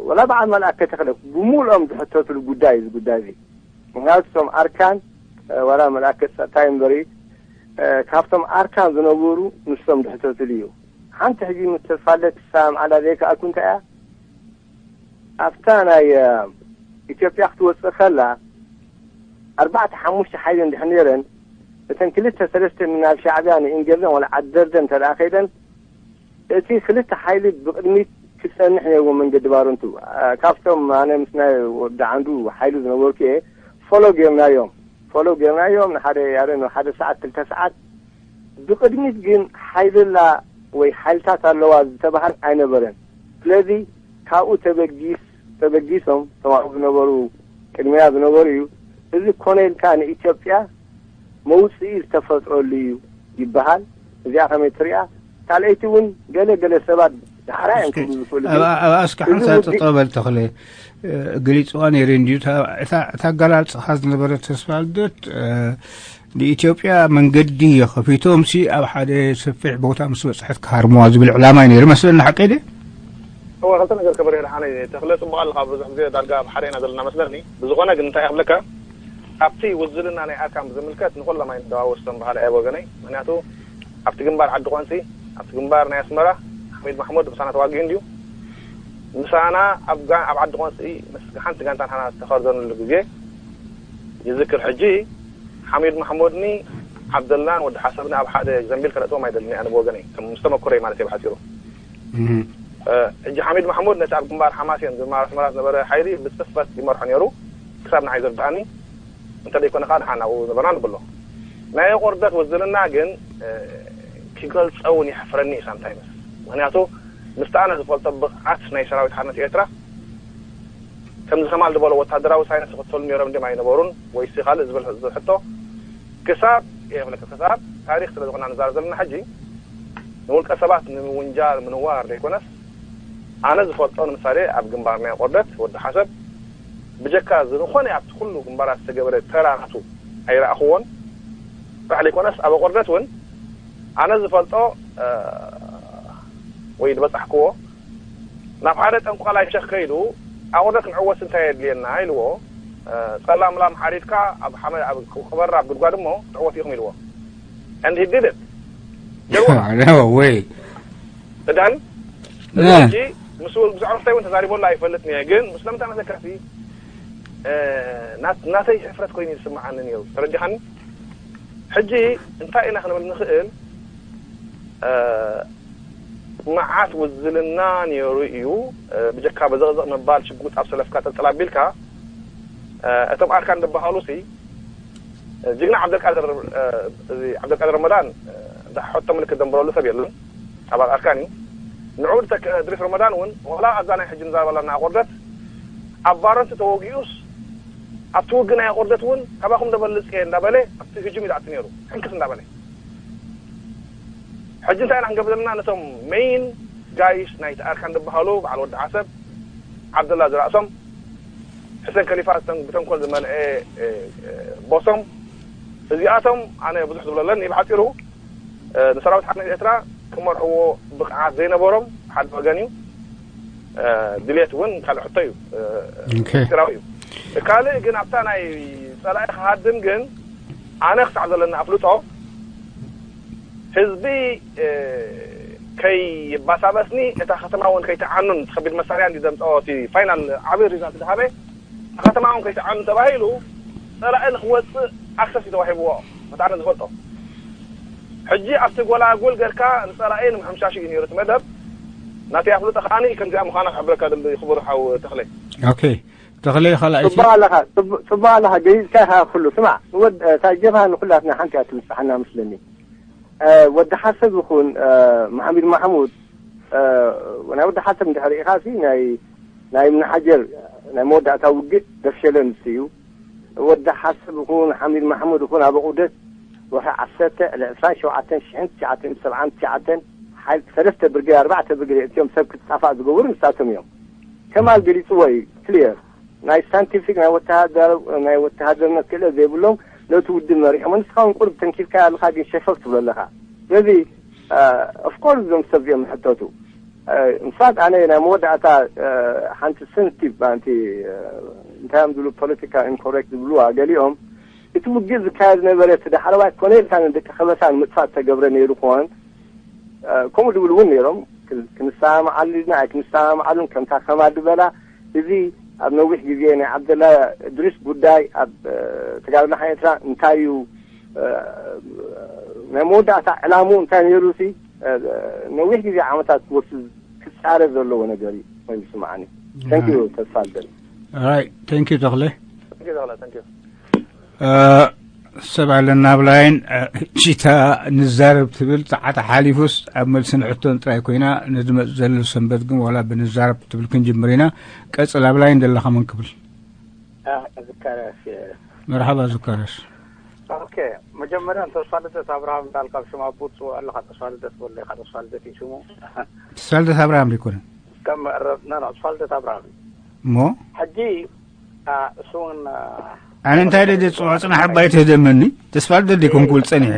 ወላ በዓል መልኣከ ተኽለ፣ ብምሉኦም ዝሕተትሉ ጉዳይ እዩ እዚ ጉዳይ እዚ። ምኽንያቱ እቶም ኣርካን፣ እ፣ ዋላ መልኣከ ጸጥታይ እምበሪ፣ እ፣ ካብቶም ኣርካን ዝነበሩ ንሶም ድሕተትሉ እዩ። ሓንቲ ሕጂ ምስ ተስፋለት ክሰማምዓላ ዘይከኣልኩ እንታይ እያ? ኣብታ ናይ፣ እ፣ ኢትዮጵያ ክትወጽእ ከላ፣ ኣርባዕተ ሓሙሽተ ሓይሊ እንድሕር ነይረን፣ እተን ክልተ ሰለስተ ናብ ሻዕብያ ንኢንገርደን ወላ ዓደርደን እንተ ደኣ ከይደን፣ እቲ ክልተ ሓይሊ ብቕድሚት ክጸንሕ ነይርዎ መንገዲ ባረንቱ። እ፣ ካብቶም ኣነ ምስ ናይ ወዲ ዓንዱ ሓይሊ ዝነበርኩ እየ፣ ፎሎ ጌርናዮም። ፎሎ ጌርናዮም ንሓደ፣ ያረ፣ ንሓደ ሰዓት፣ ክልተ ሰዓት። ብቕድሚት ግን ሓይሊ ኣላ ወይ ሓይልታት ኣለዋ ዝተባህል ኣይነበረን። ስለዚ ካብኡ ተበጊስ-፣ ተበጊሶም ተማኡ ዝነበሩ፣ ቅድሚያ ዝነበሩ እዩ። እዚ ኮነ ኢልካ ንኢትዮጵያ መውጽኢ ዝተፈጥረሉ እዩ ይበሃል። እዚኣ ከመይ ትሪኣ? ካልኣይቲ እውን ገለ ገለ ሰባት ዳሕራ እዮም እስኪ፣ ክብሉ ዝኽእሉ፣ ግን ኣብ፣ ኣብ ኣስኪ እዚ ሓንሳብ ውዲ-፣ ጠጠው በል ተኽለ፣ እ፣ ገሊጽዋ ነይረ እንድዩ። እታ፣ እታ፣ እታ ኣገላልጻኻ ዝነበረ ተስፋ ልደት፣ እ፣ ንኢትዮጵያ መንገዲ ከፊቶምሲ ኣብ ሓደ ሰፊሕ ቦታ ምስ በጽሐት ክሃርምዋ ዝብል ዕላማ እዩ ነይሩ መስለኒ። ሓቀይ ድየ? እወ፣ ክልተ ነገር ክብሬ ደሓነይ። ተኽለ፣ ጽቡቕ ኣለኻ። ብዙሕ ግዜ ዳርጋ ኣብ ሓደ ኢና ዘለና መስለኒ። ብዝኾነ ግን እንታይ ክብለካ፣ ኣብቲ ውዝልና ናይ ኣርካን ብዝምልከት ንኹሎም ኣይንደዋወስቶም በሃሊ እየ ወገነይ። ምኽንያቱ ኣብቲ ግንባር ዓዲ ቆንሲ፣ ኣብቲ ግንባር ናይ ኣስመራ፣ ሓሚድ ማሕሙድ ምሳና ተዋጊኡ እንድዩ። ምሳና ኣብ ጋ-፣ ኣብ ዓዲ ቆንሲ ምስ ሓንቲ ጋንታ ንሕና ዝተኸርደንሉ ግዜ ይዝክር። ሕጂ ሓሚድ ማሕሙድኒ ዓብደላን ወዲ ሓሰብኒ ኣብ ሓደ ዘንቢል ከነእትዎም ኣይደልን ኣነ ብወገነይ፣ ከም ምስ ተመኩረይ ማለት እየ ብሓጺሩ። እህ። እ፣ ሕጂ ሓሚድ ማሕሙድ ነቲ ኣብ ግንባር ሓማሴን ግንባር ኣስመራ ዝነበረ ሓይሊ ብጽፈት ይመርሖ ነይሩ፣ ክሳብ ንዓይ ዝርድኣኒ። እንተ ደይኮነ ከኣ ንሓና ኣብኡ ዝነበርና ንብሎ። ናይ ኣቑርደት ውዝልና ግን፣ እ፣ ክገልጾ እውን የሕፍረኒ እዩ ሳምታይምስ። ምኽንያቱ ምስቲ ኣነ ዝፈልጦ ብቕዓት ናይ ሰራዊት ሓርነት ኤርትራ ከምዚ ከማል ዝበሎ ወታደራዊ ሳይንስ ይኽተሉ ነይሮም ድም ኣይነበሩን ወይሲ ካልእ ዝብል ዝብል ሕቶ ክሳብ የብለካ ክሳብ ታሪኽ ስለ ዝኾና ንዛረብ ዘለና ሕጂ ንውልቀ ሰባት ንምውንጃል ምንዋር ዘይኮነስ ኣነ ዝፈልጦ ንምሳሌ ኣብ ግንባር ናይ ቆርደት ወዲ ሓሰብ ብጀካ ዝኾነ ኣብቲ ኩሉ ግንባራት ዝተገበረ ተራናቱ ኣይረኣኽዎን ጥራሕ ዘይኮነስ ኣብ ቆርደት እውን ኣነ ዝፈልጦ ወይ ዝበጻሕክዎ ናብ ሓደ ጠንቋላይ ሸኽ ከይዱ ኣቑርደት ክንዕወት እንታይ የድልየና ኢልዎ። ጸላም ላም ሓሪድካ ኣብ ሓመድ ኣብ ቅበር ኣብ ጉድጓድ እሞ ትዕወት ኢኹም ኢልዎ። And he did it. ገርዎ ወይ እዳን ሕጂ ምስ ብዛዕባ እንታይ እውን ተዛሪበሉ ኣይፈልጥን እየ ግን ምስ ለምንታይ መሰለካሲ ናተይ ሕፍረት ኮይኑ ዝስምዓኒ ነይሩ ተረዲኻኒ። ሕጂ እንታይ ኢና ክንብል ንኽእል መዓት ውዝልና ነይሩ እዩ። ብጀካ በዘቕዘቕ ምባል ሽጉጥ ኣብ ሰለፍካ ተልጥል ኣቢልካ እቶም ኣርካን ዝበሃሉ ሲ ጅግና ዓብደልቃድር እዚ ዓብደልቃድር ረመዳን ዳሕሖቶ ምልክት ደንብረሉ ሰብ የለን። ኣባል ኣርካን እዩ። ንዑ ድሪፍ ረመዳን እውን ዋላ ኣብዛ ናይ ሕጂ ንዛረበላ እናቆርደት ኣብ ቫረንት ተወጊኡስ ኣብቲ ውግእ ናይ ኣቆርደት እውን ካባኹም ደበልፅ እየ እንዳበለ ኣብቲ ህጁም ኢሉ ኣቲ ነይሩ ሕንክስ እንዳበለ ሕጂ እንታይ ኢና ክንገብር ዘለና ነቶም ሜይን ጋይስ ናይቲ ኣርካን ዝበሃሉ በዓል ወዲ ዓሰብ ዓብደላ ዝረእሶም ሕሰን ከሊፋ ብተንኮል ዝመልአ ቦሶም እዚኣቶም ኣነ ብዙሕ ዝብለለን ብሓፂሩ ንሰራዊት ሓርነት ኤርትራ ክመርሕዎ ብቕዓት ዘይነበሮም ሓደ ወገን እዩ። ድሌት እውን ካልእ ሕቶ እዩ። ኤርትራዊ እዩ። ካልእ ግን ኣብታ ናይ ፀላኢ ክሃድም ግን ኣነ ክሳዕ ዘለና ኣፍልጦ ህዝቢ ከይባሳበስኒ እታ ከተማ እውን ከይትዓኑን ከቢድ መሳርያ እንዲ ዘምፀኦ እቲ ፋይናል ዓብዪ ሪዛልት ዝሃበ እታ ከተማ እውን ከይትዓኑ ተባሂሉ ፀላኢ ንክወፅእ ኣክሰስ እዩ ተዋሂብዎ። መታዕነ ዝፈልጦ ሕጂ ኣብቲ ጎላጉል ገርካ ንፀላኢ ንምሕምሻሽ እዩ ነይሩ እቲ መደብ። ናተይ ኣፍልጦ ከዓኒ ከምዚኣ ምዃና ክሕብረካ ደሊ ክቡር ሓው ተኽለ። ኦኬ ተኽለ ካልኣይቲ ጽቡቕ ኣለኻ፣ ጽቡቕ ኣለኻ፣ ገሊጽካ ኢኻ ኩሉ። ስማዕ፣ ንወድ እታ ጀብሃ ንኹላትና ሓንቲ እያ ትብጽሓና መስለኒ። ወዲ ሓሰብ ይኹን መሓሚድ ማሕሙድ፣ ናይ ወዲ ሓሰብ እንድሕር ርኢኻ ሲ ናይ ናይ እምኒ ሓጀር ናይ መወዳእታ ውግእ ደፍሸለ ንሱ እዩ። ወዲ ሓሰብ ይኹን ሓሚድ ማሕሙድ ይኹን ኣብ ዑደት ወርሒ ዓሰርተ ዕለ ዕስራን ሸውዓተን ሽሕን ትሽዓተ ሚእትን ሰብዓን ትሽዓተን ሓይል ሰለስተ ብርጌድ ኣርባዕተ ብርጌድ እትዮም ሰብ ክትጣፋእ ዝገብሩ ንሳቶም እዮም። ከማል ገሊፅዎ እዩ ክሊየር ናይ ሳይንቲፊክ ናይ ወተሃደር ናይ ወተሃደርነት ክእለት ዘይብሎም ነቲ ውድብ መሪሖም ንስኻ እውን ቁሩብ ተንኪፍካ ኣለኻ ግን ሸፈፍ ትብሎ ኣለኻ ስለዚ ኦፍኮርስ እዞም ሰብ እዮም ሕተቱ እንፋት ኣነ ናይ መወዳእታ ሓንቲ ሰንስቲቭ ኣንቲ እንታይ እዮም ዝብሉ ፖለቲካ ኢንኮሬክት ዝብልዋ ገሊኦም እቲ ውግእ ዝካየድ ነበረ እቲ ዳሕረዋይ ኮነ ኢልካ ንደቂ ከበሳ ንምጥፋእ ዝተገብረ ነይሩ ክኾን ከምኡ ዝብሉ እውን ነይሮም ክንሰማማዓሉ ኢልና ኣይክንሰማማዓሉን ከምታ ከማል ዝበላ እዚ ኣብ ነዊሕ ግዜ ናይ ዓብደላ እድሪስ ጉዳይ ኣብ ተጋድሎ ሓይሊ ኤርትራ እንታይ እዩ ናይ መወዳእታ ዕላምኡ እንታይ ነይሩ ሲ ነዊሕ ግዜ ዓመታት ክወስድ ክፃረ ዘለዎ ነገር እዩ ኮይኑ ዝስምዓኒ። Thank you ተስፋ ኣልደን። Alright, thank you ተኽለ። ሰብ ኣለና ኣብ ላይን እቺታ ንዛረብ ትብል ሰዓት ሓሊፉስ ኣብ መልስን ሕቶን ጥራይ ኮይና ንዝመፅ ዘሎ ሰንበት ግን ዋላ ብንዛረብ ትብል ክንጅምር ኢና። ቀፅል ኣብ ላይን ዘለኻ መን ክብል? ዝካርያስ መርሓባ ዝካርያስ። ኦኬ መጀመርያ ተስፋ ልደት ኣብርሃም እንዳልካ ብሽም ኣቦ ትፅውዖ ኣለኻ። ተስፋ ልደት ወሎ ኢኻ። ተስፋ ልደት እዩ ሽሙ። ተስፋ ልደት ኣብርሃም ዘይኮነ ከም መዕረፍና ነው። ተስፋ ልደት ኣብርሃም እሞ ሕጂ እሱ እውን ኣነ እንታይ ደ ዝፅውዖ ፅናሕ ኣባይ ትህደመኒ። ተስፋ ልደት ዘይኮንኩ ብል ፀኒሐ።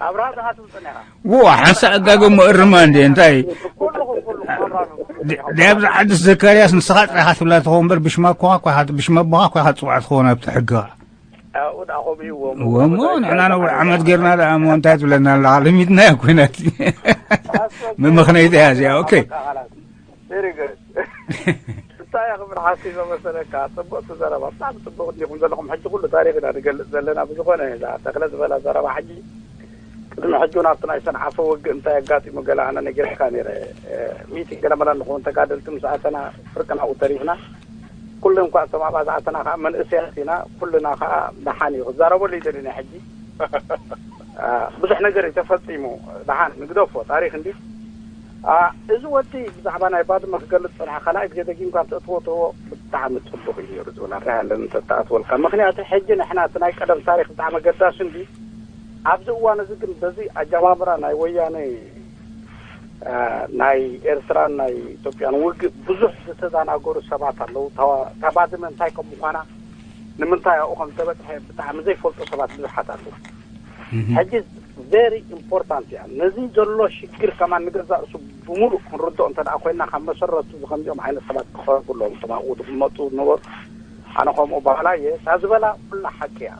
ኣብርሃም ኢኻ ትብል ፀኒኻ። ዋ ሓንሳ ኣጋገሞ እርማ እንደ እንታይ ኩልኹም ኩልኹም ኣብርሃም ኢኹም። ዳብዚ ዓዲ ዘካርያስ ንስኻ ጥራይኻ ትብላ ትኸውን እምበር ብሽማ ኣኮኻ ኮይኻ ብሽማ ኣቦኻ ኮይኻ ትፅዋዕ ትኸውን ኣብቲ ሕግኻ። ኣብኡ ደኣ ከምኡ እዩ እዎ እሞ ንሕና ነዊሕ ዓመት ጌርና ደኣ እሞ እንታይ ትብለና ኣለኻ? ልሚትና እያ ኮይናት። መመኽነይታ እያ እዚኣ። ኦኬ። Very good። እንታይ እየ ክብል ሓሲበ መሰለካ? ጽቡቕ እቲ ዘረባ። ብጣዕሚ ጽቡቕ እንዲኹም ዘለኹም። ሕጂ ኩሉ ታሪኽ ኢና ንገልጽ ዘለና። ብዝኾነ እዛ ተኽለ ዝበላ ዘረባ ሕጂ ቅድሚ ሕጂ እውን ኣብቲ ናይ ሰንዓፈ ውግእ እንታይ ኣጋጢሙ ገለ ኣነ ነጊረካ ነይረ። ሚእቲ ገለ መለ ንኸውን ተጋደልቲ ምስ ኣተና ፍርቂ ናብኡ ተሪፍና። ኩሉ እንኳ እቶም ኣብኣ ዝኣተና ከዓ መንእሰያት ኢና። ኩልና ከዓ ደሓን እዩ። ክዛረበሉ ይደሊ ናይ ሕጂ። ብዙሕ ነገር እዩ ተፈጺሙ። ደሓን ንግደፎ። ታሪኽ እንዲ እዚ ወዲ ብዛዕባ ናይ ባድመ ክገልጽ ጽንሐ ካልኣይ ግዜ ደጊምካ እንተእትወትዎ ብጣዕሚ ጽቡቕ እዩ ነይሩ ዝብል ኣረኣያ ኣለኒ እንተተኣትወልካ። ምኽንያቱ ሕጂ ንሕና እቲ ናይ ቀደም ታሪኽ ብጣዕሚ ኣገዳሲ እንዲ ኣብዚ እዋን እዚ ግን በዚ ኣጀማምራ ናይ ወያነ ናይ ኤርትራን ናይ ኢትዮጵያን ውግእ ብዙሕ ዝተዘናገሩ ሰባት ኣለዉ። እታ ባድመ እንታይ ከም ምዃና ንምንታይ ኣብኡ ከም ዝተበጽሐ ብጣዕሚ ዘይፈልጡ ሰባት ብዙሓት ኣለዉ። ሕጂ very important እያ። ነዚ ዘሎ ሽግር ከማን ንገዛእ ርእሱ ብምሉእ ክንርድኦ እንተ ደኣ ኮይንና ካብ መሰረቱ ዝኸምዚኦም ዓይነት ሰባት ክቐርቡ ኣለዎም። እቶም ኣብኡ ዝቕመጡ ዝነበሩ ኣነ ከምኡ በሃላይ እየ። እታ ዝበላ ኩላ ሓቂ እያ።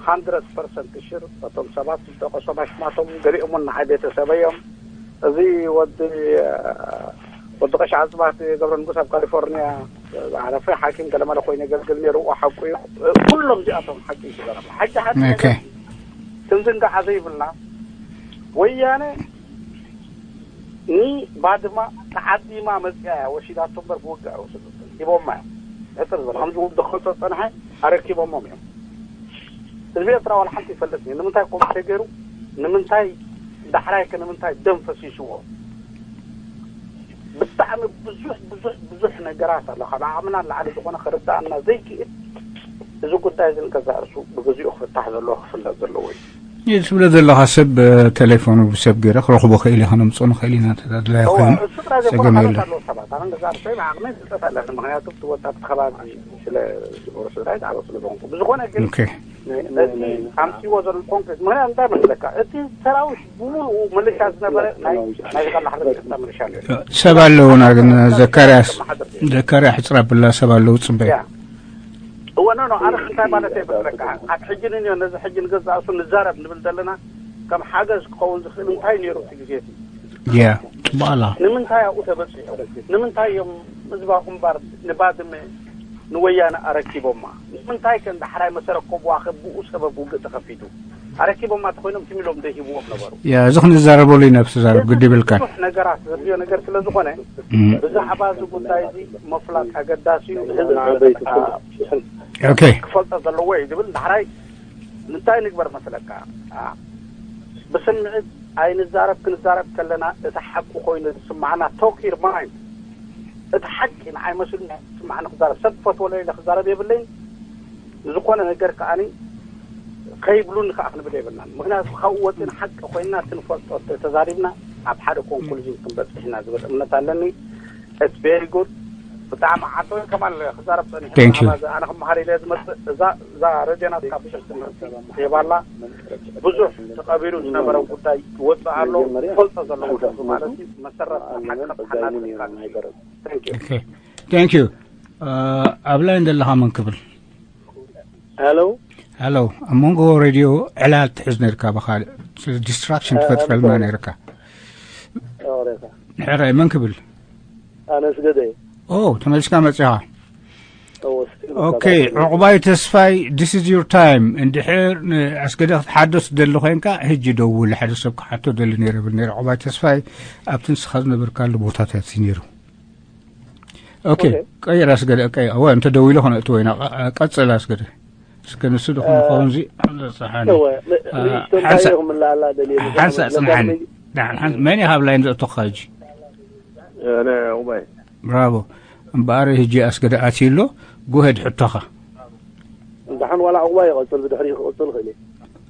ሃንድረድ ፐርሰንት ሽር እቶም ሰባት ዝጠቐሶም ኣሽማቶም ገሊኦም እውን ንዓይ ቤተሰበይ እዮም። እዚ ወዲ ወዲ ቀሽ ዓጽባት ገብረ ንጉስ ኣብ ካሊፎርኒያ ዝዓረፈ ሓኪም ገለመለ ኮይኑ የገልግል ነይሩ። እዎ ሓቁ እዩ። ኩሎም እዚኣቶም ሓቂ እዩ ዝዛረቡ። ሓቂ ሓቂ ኦኬ። ክንዝንጋዓ ዘይብልና ወያነ ንባድማ ተዓዲማ መፅያ እያ ወሲዳቶ እምበር ብውግእ ኣይወሰደቶን። ሂቦማ እዮም። ሕፅር ዝበለ ከምዚ ውግእ ክወፅኦ ዝፀንሐ ኣረኪቦሞም እዮም። ህዝቢ ኤርትራ ዋላ ሓንቲ ይፈልጥ እዩ። ንምንታይ ከምኡ ተገይሩ? ንምንታይ ዳሕራይ ከ ንምንታይ ደም ፈሲስዎ? ብጣዕሚ ብዙሕ ብዙሕ ብዙሕ ነገራት ኣሎ። ካብ ዓቕምና ንላዕሊ ዝኾነ ክርዳኣና ዘይክእል እዚ ጉዳይ እዚ ንገዛእ ርእሱ ብግዚኡ ክፍታሕ ዘለዎ ክፍለጥ ዘለዎ እዩ። ይህ ትብሎ ዘለኻ ሰብ ቴሌፎኑ ብሰብ ገይረ ክረኽቦ ክእል እየ ከነምፅኦ ንኽእል ኢና እንተ ኣድላይ እዋ ኮይኑ እሱ ጥራይ ዘይኮነ ጸገም ካልኦት የለን። ኣለዉ ሰባት ኣነ ገዛእ ርእሰይ ብዓቕመይ ፍልጠት ኣለኒ። ምክንያቱ እቲ ወጣት ከባቢ ስለ ዝበሩ ስድራይ ዝዓበ ስለ ዝኾንኩ ብዝኾነ ግን ኦኬ እቲ ኣምፅዎ ዘሎ ኮንክሪት ምክንያት እንታይ መስለካ እቲ ሰራዊት ብምሉኡ ምልሻ ዝነበረ ናይ ናይ ዝቀላ ሓደር ይቅጣ ምልሻ ነይሩ። ሰብ ኣለውና ግን ዘካርያስ ዘካርያ ሕፅር ኣብላ ሰብ ኣለዉ ፅበይ ያ እወ ኖ ኖ ኣነ እንታይ ማለት እየ መስለካ ኣብ ሕጂ ንንዮ ነዚ ሕጂ ንገዛእ እሱ ንዛረብ ንብል ዘለና ከም ሓገዝ ክኸውን ዝኽእል እንታይ ነይሩ እቲ ግዜ እቲ ያ ፅቡቅ ኣላ ንምንታይ ኣብኡ ተበፂሑ ንምንታይ እዮም ህዝባዊ ግንባር ንባድመ ንወያነ ኣረኪቦማ ንምንታይ ከ ዳሕራይ መሰረከብዋ ከ ብኡ ሰበብ ውግእ ተኸፊቱ ኣረኪቦማ ተኮይኖም ትም ኢሎም ዘይሂብዎም ነበሩ ያ እዚ ክንዛረበሉ ኢና ብትዛረብ ግዲ ይብልካን ብዙሕ ነገራት ዘድልዮ ነገር ስለ ዝኾነ ብዛዕባ እዚ ጉዳይ እዚ ምፍላጥ ኣገዳሲ እዩ ንህዝቢ ኦኬ ክፈልጦ ዘለዎ እዩ ዝብል ዳሕራይ እንታይ ንግበር መስለካ ብስምዒት ኣይንዛረብ ክንዛረብ ከለና እቲ ሓቂ ኮይኑ ዝስማዓና talk your mind እቲ ሓቂ ንዓይ መስሉ ዝስማዓኒ ክዛረብ ሰብ ክፈትወሎ ኢለ ክዛረብ የብለይን ንዝኾነ ነገር ከዓኒ ከይብሉኒ ከዓ ክንብል የብልናን ምክንያቱ ካብኡ ወፂና ሓቂ ኮይንና እቲ ንፈልጦ ተዛሪብና ኣብ ሓደ conclusion ክንበፅሕ ኢና ዝብል እምነት ኣለኒ it's very good ብጣዕሚ ዓርሰ ከማል ክዛረብ ፀኒሑ Thank you. ኣነ ክመሃር ኢለ ዝመፅእ እዛ እዛ ረድዮ ናትካ ብዙሕ ትምህርቲ ትህብ ኣላ ብዙሕ ተቐቢሩ ዝነበረ ጉዳይ ይወፅእ ኣሎ ፈልጦ ዘለዎ ሕዝቢ ማለት እዩ መሰረት ሓቂ ከብሓና ትኽእል Thank you. Okay. Thank you. ኣብ ላይን ዘለኻ መን ክብል ሄሎ ሄሎ ኣብ መንጎ ሬድዮ ዕላል ትሕዝ ነርካ ብካልእ distraction ትፈጥረልና ነርካ ሕራይ መን ክብል ኣነ ስገደ ኦ ተመሊስካ መጺኻ ኦኬ ዕቑባይ ተስፋይ this is your time እንድሕር ኣስገደ ክትሓዶ ትደሊ ኮይንካ ህጂ ደውል ሓደ ሰብ ክሓቶ ደሊ ነይረ ብል ነይረ ዕቑባይ ተስፋይ ኣብቲ ንስኻ ዝነበርካሉ ቦታታት እዩ ነይሩ ኦኬ ቀይር ኣስገደ ቀይር እወ እንተ ደዊሉ ከነእትዎ ኢና ቀጽል ኣስገደ እስከ ንሱ ድኹም ኸውን ዚ ሓንሳእ ስምሓኒ መን ኢኻ ኣብ ላይን ዘእቶኻ ሕጂ ቁባይ ብራቮ እምበኣር ህጂ ኣስገደ ኣትዩ ኣሎ ጉሄድ ሕቶኻ ደሓን ዋላ ዕቑባይ ይቐጽል ብድሕሪ ክቕጽል ይኽእል እዩ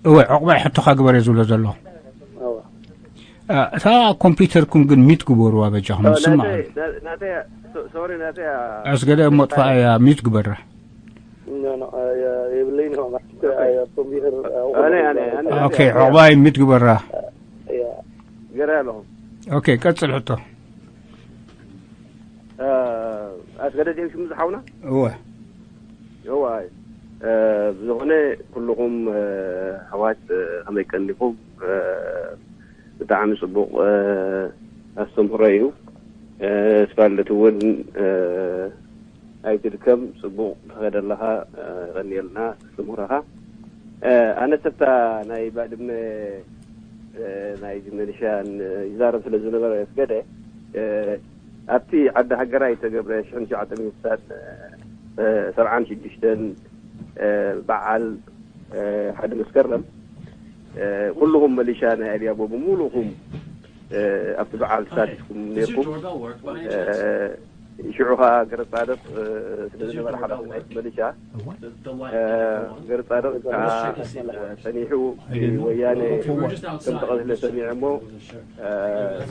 እወ ዕቑባይ ሕቶኻ ግበር እየ ዝብሎ ዘለኹ እታ ኮምፒውተርኩም ግን ሚት ግበሩዋ በጃኹም ዝስማዕ ኣስገደ እሞ ጥፋኣ እያ ሚት ግበራ ኦኬ ዕቑባይ ሚት ግበራ ገረ ኣለኹ ኦኬ ቀጽል ሕቶ ኣስገደ ድዮም ሽሙ ዝሓውና እወ እወ ብዝኾነ ኩልኹም ኣሕዋት ከመይ ቀኒኹም ብጣዕሚ ፅቡቕ ኣስተምህሮ እዩ። ስፋልደት እውን ኣይትድከም፣ ፅቡቕ ትኸደለኻ፣ የቐንየልና ኣስተምህሮኻ። ኣነ ሰብታ ናይ ባድመ ናይ ሚሊሻ ይዛረብ ስለ ዝነበረ ኣስገደ ኣብቲ ዓዲ ሃገራይ ዝተገብረ ሽሕን ትሽዓተ ሚእትን ሰብዓን ሽዱሽተን በዓል ሓደ መስከረም ኩልኹም መሊሻ ናይ ኣድያቦ ብምሉኹም ኣብቲ በዓል ተሳቲፍኩም ነርኩም። ሽዑ ከዓ ገረጻድቕ ስለ ዝነበረ ሓላፊ ናይቲ መሊሻ፣ ገረጻድቕ ከዓ ጸኒሑ ወያነ ከም ተቐትለ ሰሚዐ እሞ፣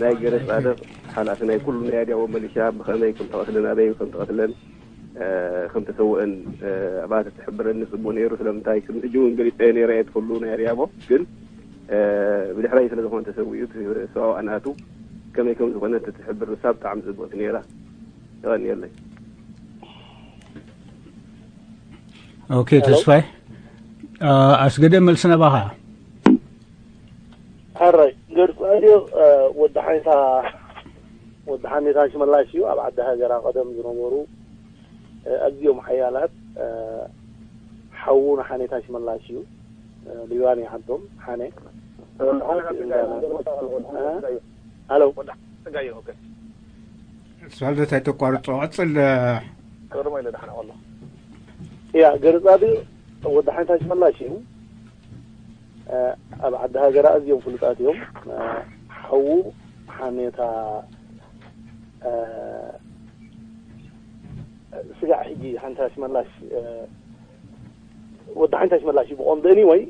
ናይ ገረጻድቕ ሓላፊ ናይ ኩሉ ናይ ኣድያቦ መሊሻ ብኸመይ ከም ተቐትለ፣ ናበይ ከም ተቐትለን ከም ተሰውአን ኣብኣ ተትሕብረኒ ጽቡቕ ነይሩ። ስለምንታይ ከም ሕጂ እውን ገሊጸ ነይረ እየ፣ ትኽሉ ናይ ኣድያቦ ግን ብድሕረይ ስለ ዝኾነ ተሰዊኡ፣ ሰብኣዊ ኣናቱ ከመይ ከም ዝኾነ ተትሕብር ንሳ ብጣዕሚ ጽብቕቲ ነይራ። የቐንየለይ። ኦኬ ተስፋይ፣ ኣስገደ መልሲ ናባኻ። ሕራይ ገርጻድዮ፣ ወዲ ሓይታ ወዲ ሓኔታ ሽመላሽ እዩ። ኣብ ዓዲ ሃገራ ቀደም ዝነበሩ ኣዝዮም ሓያላት ሓዉ ንሓኔታ ሽመላሽ እዩ። ሊባን ይዓዶም ሓነ ኣሎ። ስዋልደት ኣይተቋርጾ፣ ቀጽል። ያ ገርጻድዮ ወዲ ሓይታ ሽመላሽ እዩ። ኣብ ዓዲ ሃገራ ኣዝዮም ፍሉጣት እዮም። ሓዉ ሓኔታ ስጋዕ ሕጂ ሓንታ ሽመላሽ ወዲ ሓንታ ሽመላሽ እዩ ብቆንዶ። Anyway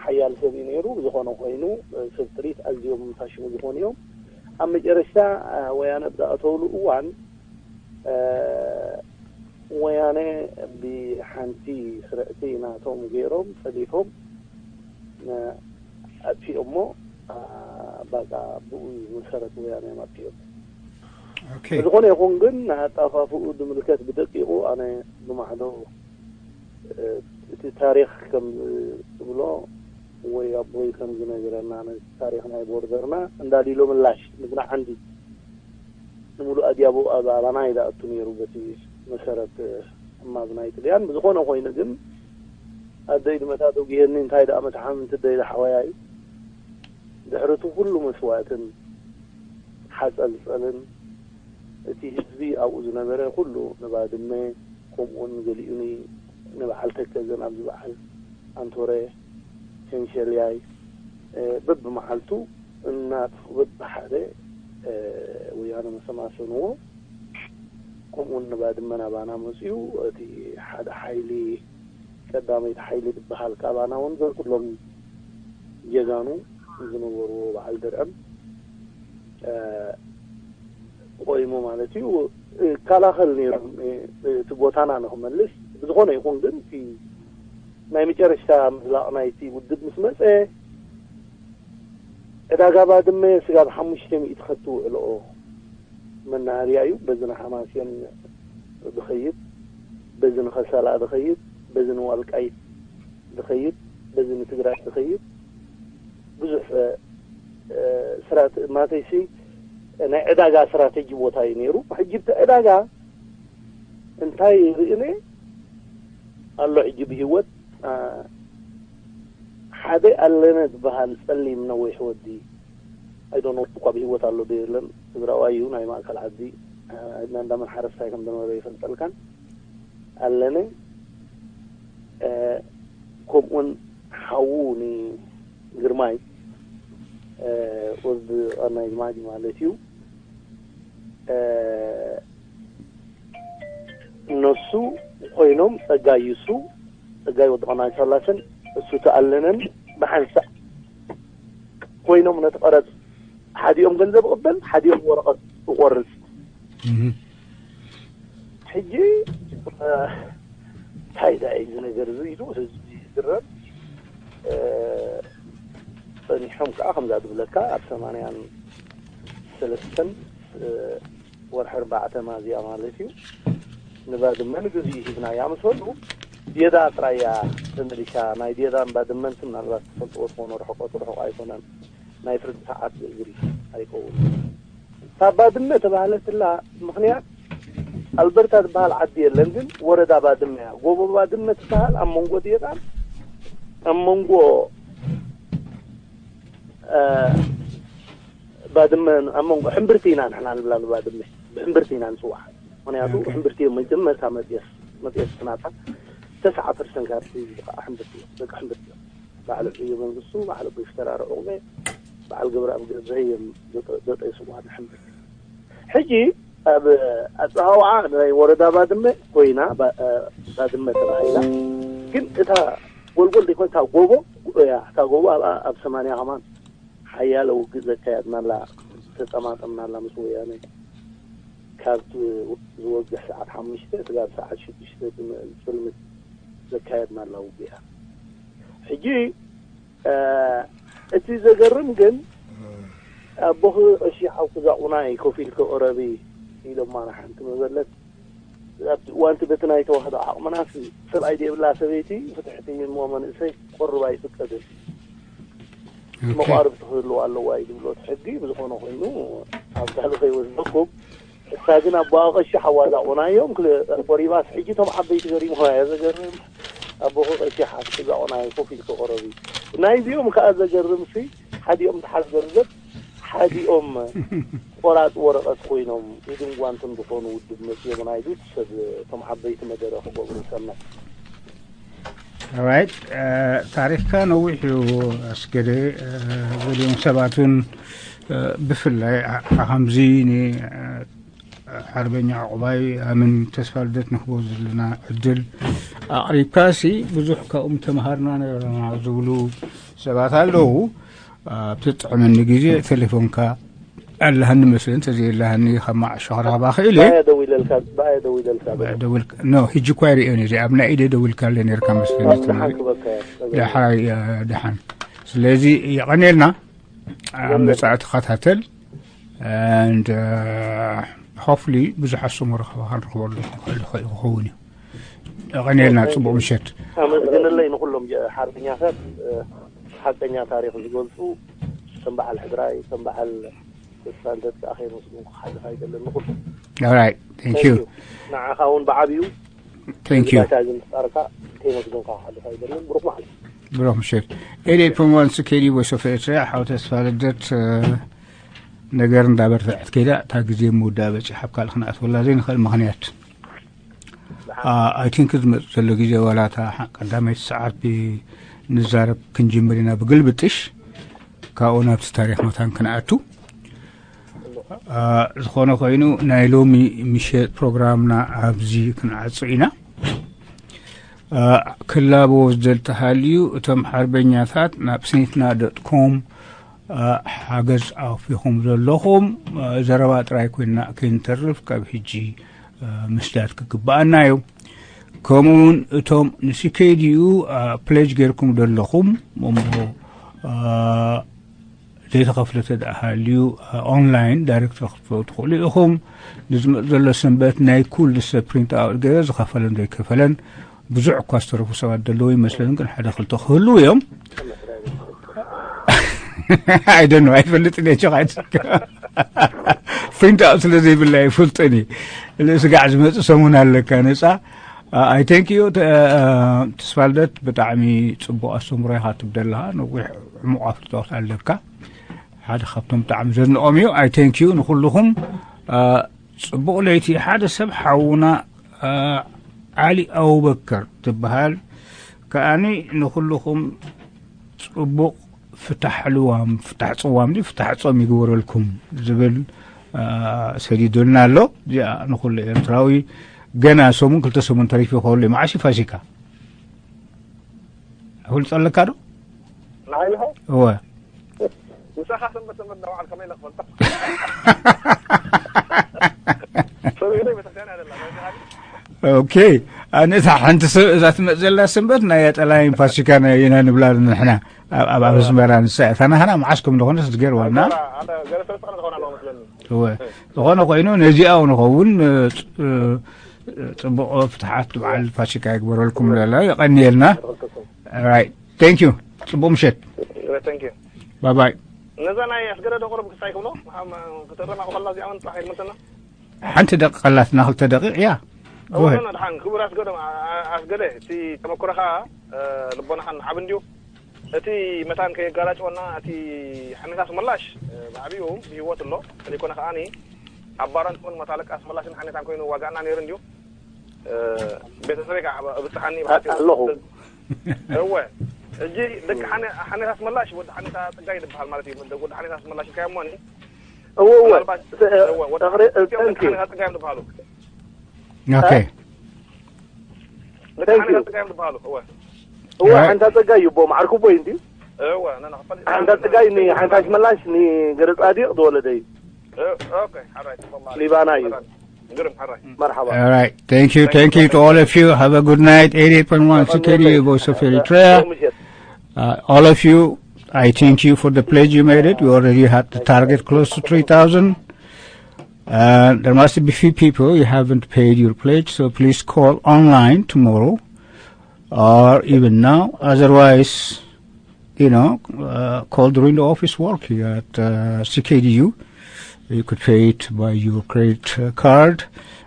ሓያል ሰብ እዩ ነይሩ። ብዝኾነ ኮይኑ ሰብ ጥሪት ኣዝዮም ታሽሙ ዝኾኑ እዮም። ኣብ መጨረሽታ ወያነ ብዝኣተውሉ እዋን ወያነ ብሓንቲ ስርዕቲ ናቶም ገይሮም ጸሊፎም ኣጥፊኦሞ። በቃ ብኡ መሰረት ወያነ እዮም ኣጥፊኦም። ዝኾነ ይኹን ግን ንኣጣፋፍኡ ዝምልከት ብደቂቑ ኣነ ብማዕዶ እቲ ታሪኽ ከም ዝብሎ ወይ ኣቦይ ከም ዝነግረና ነቲ ታሪኽ ናይ ቦርደርና እንዳሊሎ ምላሽ ምግናዕ ዓንዲ ንምሉእ ኣድያቦ ኣብ ኣባና ይዳኣቱ ነይሩ በቲ መሰረት እማብ ናይ ጥልያን። ብዝኾነ ኮይኑ ግን ኣደይ ድመታ ተጉሄኒ እንታይ ደኣ መትሓም እንትደይ ዝሓወያ እዩ። ድሕሪ እቲ ኩሉ መስዋእትን ሓጸልጸልን እቲ ህዝቢ ኣብኡ ዝነበረ ኩሉ ንባድመ ከምኡውን ገሊኡ ንበዓል ተከዘን ኣብዚ በዓል ኣንቶረ ሸንሸልያይ በብመዓልቱ እናጥፉ በብሓደ ወያነ መሰማሰንዎ። ከምኡውን ንባድመ ናባና መፅኡ እቲ ሓደ ሓይሊ ቀዳመይቲ ሓይሊ ዝበሃል ካባና እውን ዘን ኩሎም ጀጋኑ ዝነበርዎ በዓል ድርዕም ቆይሙ ማለት እዩ ይከላኸል ነይሩ። እቲ ቦታና ንክመልስ ብዝኾነ ይኹን ግን እቲ ናይ መጨረሽታ ምዝላቕ ናይቲ ውድብ ምስ መፀ ዕዳጋ ባድመ ስጋብ ሓሙሽተ ሚእቲ ከትውዕልኦ መናሃርያ እዩ። በዚ ንሓማሴን ዝኸይድ፣ በዚ ንኸሰላ ዝኸይድ፣ በዚ ንዋልቃይት ዝኸይድ፣ በዚ ንትግራይ ዝኸይድ ብዙሕ ስራት ማተይሲ ናይ ዕዳጋ ስትራተጂ ቦታ እዩ ነይሩ። ሕጂ እቲ ዕዳጋ እንታይ ርእነ ኣሎ ሕጂ ብህይወት ሓደ ኣለነ ዝበሃል ጸሊም ነዊሕ ወዲ ኣይዶኖ እኳ ብህይወት ኣሎ ዶ የለን ትግራዋይ እዩ ናይ ማእከል ዓዲ ናንዳመን ሓረስታይ ከም ዝነበረ ይፈልጠልካን ኣለነ ከምኡን ሓዉ ንግርማይ ወዲ ቀርናይ ማጅ ማለት እዩ። እነሱ ኮይኖም ጸጋይ እሱ ጸጋይ ወዲ ቀርናይ ሳላሰን እሱ ተኣለነን ብሓንሳእ ኮይኖም ነቲ ቀረጽ ሓዲኦም ገንዘብ እቕበል ሓዲኦም ወረቐት እቆርጽ። ሕጂ እንታይ ዳ እዚ ነገር እዚ ኢሉ ህዝቢ ይዝረብ። ጸኒሖም ከዓ ከምዛ ዝብለካ ኣብ ሰማንያን ሰለስተን ወርሒ ኣርባዕተ ማዝያ ማለት እዩ ንባድመ ንግዜኡ ሂብናያ ምስ በሉ ዴዳ ጥራይ እያ ተመሊሳ። ናይ ዴዳን ባድመን ምናልባት ትፈልጥዎ ትኾኑ ርሕቀቱ ርሑቕ ኣይኮነን። ናይ ፍርዲ ሰዓት ብእግሪ ኣይከውን። እታ ባድመ ተባህለትላ ምኽንያት ኣልበርታ ዝበሃል ዓዲ የለን ግን ወረዳ ባድመ እያ። ጎቦ ባድመ ትበሃል ኣብ መንጎ ዴዳን ኣብ መንጎ ባድመ ኣብ መንጎ ሕምብርቲ ኢና ንሕና ንብላ ንባድመ ብሕምብርቲ ኢና ንፅዋዓ። ምክንያቱ ሕምብርቲ እዮም መጀመርታ መፅየስ መፅየስ ናታ ተስዓ ፐርሰንት ካብቲ ከዓ ሕምብርቲ እዮም ደቂ ሕምብርቲ እዮም። ባዕሉ ዕዮ መንግስቱ ባዕሉ ብዝተራረ ዑቅበ በዓል ገብረኣብ ገዛይ እዮም ዘጠ- ዘጠየስዋ ንሕንበት። ሕጂ ኣብ ኣፀዋውዓ ናይ ወረዳ ባድመ ኮይና፣ ባ- እ፣ ባድመ ተባሂላ። ግን እታ ጎልጎል ዲኮ እታ ጎቦ እያ። እታ ጎቦ ኣብኣ ኣብ ሰማንያ ከማን ሓያለ ውግእ ዘካየድናላ፣ ተጠማጠምናላ ምስ ወያነ። ካብ ዝወግሕ ሰዓት ሓሙሽተ ስጋብ ሰዓት ሽዱሽተ ዝም- ዝፅልምት ዘካየድናላ ውግእ እያ። ሕጂ እ፣ እቲ ዘገርም ግን ኣቦኺ ቀሺ ሓውኪ ዛቑናይ ኮፍ ኢልኪ ቁረቢ ኢሎማ ንሓንቲ መበለት። ኣብቲ እዋንቲ በቲ ናይ ተዋህዶ ዓቕምናስ ሰብኣይ ዘይብላ ሰበይቲ ፍትሕቲ እሞ መንእሰይ ክቆርብ ኣይፍቀድን። ኦኬ። መቋርብቲ ክህልዋ ኣለዋ እዩ ዝብሎ እቲ ሕጊ። ብዝኾነ ኮይኑ ኣብ ካልእ ከይወስደኩም። እሳ ግን ኣቦኣ ቀሺ ሓዋ ዛቑናዮም ክል- ቆሪባስ ሕጂ እቶም ዓበይቲ ገሪምዋ እያ። ዘገርም ኣቦኺ ቀሺ ሓፍቲ ዛቑናዮ ኮፍ ኢልኪ ቁረቢ። ናይዚኦም ከኣ ዘገርምሲ ሓዲኦም ትሓዝ ገንዘብ ሓዲኦም ቆራፂ ወረቐት ኮይኖም ኢድን ጓንትን ዝኾኑ ውድብ መፅዮም ናይ ዱት ሰብ እቶም ዓበይቲ መደረ ክገብሩ ሰምዕ። ራይት። ታሪክካ ነዊሕ እዩ ኣስገደ። ገሊኦም ሰባት እውን ብፍላይ ከምዚ ሓርበኛ ዕቑባይ ኣምን ተስፋ ልደት ንክቦ ዘለና ዕድል ኣቕሪብካሲ ብዙሕ ካብኡም ተምሃርና ነበርና ዝብሉ ሰባት ኣለዉ። ኣብቲ ጥዕመኒ ግዜ ቴሌፎንካ ኣለሃኒ መስለኒ፣ እንተዘየላሃኒ ካብ ማዕሾ ክረኽባ ክእል እየ። ባየ ደዊለልካ ባየ ደዊለልካ በለ። ደውል ኖ፣ ሕጂ እኳ ይርእዮ ነዚ ኣብ ናይ ኢደ ደውልካለ ነርካ መስለኒ። ደሓን ክበካ እየ። ደሓይ ደሓን። ስለዚ የቐኔልና ኣብ መጻኢ ተኸታተል። And hopefully ብዙሕ ኣስተምህሮ ካባኻ ንረኽበሉ ንኽእል ይኽእል ክኸውን እዩ። የቐኔልና። ጽቡቕ ምሸት። ኣመስግንለይ ንኩሎም ሓርበኛታት፣ ሓቀኛ ታሪኽ ዝገልጹ፣ ከም በዓል ሕድራይ፣ ከም በዓል ተስፋ ልደት ከኣ ከየመስግንኩ ክሓልፍ ኣይደልን ንኩሉ። Alright, thank you። ንዓኻ እውን ብዓብዩ thank you። ባይታ እዚ ምፍጣርካ ከየመስግንካ ክሓልፍ ኣይደልን። ብሩኽ መዓልቲ። ብሩኽ ምሸት። ኤሌ ፕሮሞንስ ኬዲ ወሶፍ ኤርትራ ሓው ተስፋ ልደት ነገር እንዳበርትዐት ከይዳ እታ ግዜ ምውዳእ በፂሓ ኣብ ካልእ ክንኣትወላ ዘይንኽእል ምኽንያት። I think ዝመፅእ ዘሎ ግዜ ዋላ እታ ቀዳመይቲ ሰዓት ንዛረብ ክንጅምር ኢና ብግልብጥሽ ካብኡ ናብቲ ታሪክ መታን ክንኣቱ። ዝኾነ ኮይኑ ናይ ሎሚ ምሸት ፕሮግራምና ኣብዚ ክንዓፁ ኢና። ክላቦ ዝደል ተሃልዩ እቶም ሓርበኛታት ናብ ስኒትና ዶት ኮም ሓገዝ ኣውፊኹም ዘለኹም ዘረባ ጥራይ ኮይንና ከይንተርፍ ካብ ሕጂ ምስዳድ ክግብኣና እዩ። ከምኡ እውን እቶም ንሲኬድዩ ፕሌጅ ጌርኩም ዘለኹም እሞ ዘይተኸፍለ ተደኣ ሃልዩ ኦንላይን ዳይሬክት ክትረኽቡ ትኽእሉ ኢኹም። ንዝመፅ ዘሎ ሰንበት ናይ ኩሉ ሰብ ፕሪንት ኣውት ገይረ ዝኸፈለን ዘይከፈለን ብዙሕ እኳ ዝተረፉ ሰባት ዘለዉ ይመስለኒ፣ ግን ሓደ ክልተ ክህልዉ እዮም። I don't know፣ ኣይፈልጥን እየ። ቸኻ ፕሪንት ኣውት ስለ ዘይብላ ይፈልጠን እየ። ስጋዕ ዝመፅእ ሰሙን ኣለካ ነፃ። I thank you ተስፋልደት፣ ብጣዕሚ ፅቡቅ ኣስተምሮ ኢኻ ትብደለኻ። ነዊሕ ዕሙቕ ኣፍልጦ ኣለካ። ሓደ ካብቶም ብጣዕሚ ዘድንቆም እዩ። I thank you ንኩልኹም። ፅቡቕ ለይቲ። ሓደ ሰብ ሓውና ዓሊ ኣቡበከር ትበሃል ከኣኒ ንኩልኹም ፅቡቕ ፍታሕ ልዋም ፍታሕ ፅዋም ድዩ ፍታሕ ፆም ይግበረልኩም ዝብል ሰዲዱልና ኣሎ። እዚኣ ንኩሉ ኤርትራዊ ገና ሰሙን ክልተ ሰሙን ተሪፉ ይኸውን። መዓስ እዩ ፋሲካ? ኣፍልጦ ኣለካ ዶ? ንዓይ ኢኻ? እወ። ምሳኻ ሰንበት ሰንበት እንዳወዓል ከመይ ኢለ ክፈልጦ? ሰብኢለይ ቤተክርስትያን እያ ዘላ። ኦኬ። ኣነ እታ ሓንቲ ሰብ እዛ ትመጽእ ዘላ ሰንበት ናይ ኣጠላይን ፋሲካ ናይ ኢና ንብላ ንሕና ኣብ ኣብ ኣስመራ ንሳ እያ። እታ ናህና መዓስ ከም ዝኾነ ስትገርዋና። ኣነ ገለ ሰለስተ ቀን ዝኾና ኣለዋ መስለኒ። እወ። ዝኾነ ኮይኑ ነዚኣ እውን ንኸውን ጽቡቕ ፍትሓት በዓል ፋሲካ ይግበረልኩም ንብለላ። የቐንየልና። Right. Thank you። ጽቡቕ ምሸት። Thank you። Bye bye። ነዛ ናይ ኣስገደ ዶ ቁሩብ ክሳይ ክብሎ ክትእረማ ከላ እዚኣ እውን ጥራሕ ይግምተና። ሓንቲ ደቂቕ ኣላትና፣ ክልተ ደቂቕ እያ። Go ahead። ደሓን ክቡር ኣስገደ ኣስገደ እቲ ተመክሮኻ ልቦናኻን ዓቢ እንድዩ። እቲ መታን ከየጋላጭወና እቲ ሓኔታ ኣስመላሽ ብዓቢኡ ብህይወት ኣሎ። እንተዘይኮነ ከኣኒ ኣብ ባረንትኡን መታለቃ ኣስመላሽን ሓኔታን ኮይኑ ዋጋና ነይሩ እንድዩ። ቤተሰበይ ከዓ እብፅሓኒ ብሓፂሩ ኣለኹ። እወ። ሕጂ ደቂ ሓኔ- ሓኔታ ኣስመላሽ ወዲ ሓኔታ ጽጋይ ዝበሃል ማለት እዩ። ወዲ ሓኔታ ኣስመላሽ ኢልካዮ እሞኒ እወ እወ ምናልባት ተ- እወ፣ ወዲ- ተኽሪ- እዚኦም ደቂ thank you ሓኔታ ጽጋይ እዮም ዝበሃሉ። Okay. ደቂ Thank ሓኔታ you. ጽጋይ እዮም ዝበሃሉ። እወ እወ Right. ሓንታ ጸጋይ እዩ ቦ ማዕርኩ ቦይ እንዲ እወ ነና ክፈልጥ ሓንታ ጸጋይ ንሓንታ ሽመላሽ ንገረ ጻዲቕ ዝወለደ እዩ ኦኬ ሓራይ ተፈላ ሊባና እዩ ግርም ሓራይ መርሓባ All right. Thank you. Thank you to all of you. Have a good night. eighty-eight point one C K D U, Voice of Eritrea. Uh, all of you, I thank you for the pledge you made it. We already had the target close to three thousand. Uh, there must be few people you haven't paid your pledge, so please call online tomorrow or even now. Otherwise, you know, uh, call during the office work here at uh, C K D U. You could pay it by your credit uh, card.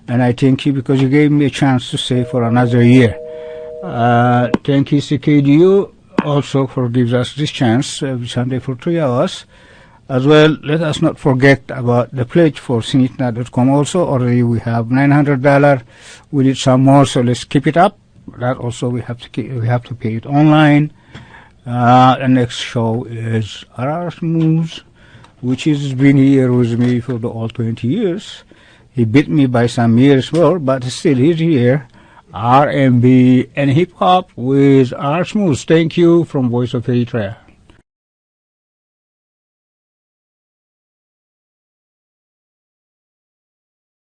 And I thank you because you gave me a chance to save for another year. Uh, thank you, C K D U, also for gives us this chance every Sunday for three hours. As well, let us not forget about the pledge for sinitna dot com also. Already we have nine hundred dollars. We need some more, so let's keep it up. That also we have to keep, we have to pay it online. Uh, the next show is Araras Moves, which has been here with me for the all twenty years. He beat me by some years more, but still he's here. R and B and hip hop with Araras Moves. Thank you from Voice of Eritrea.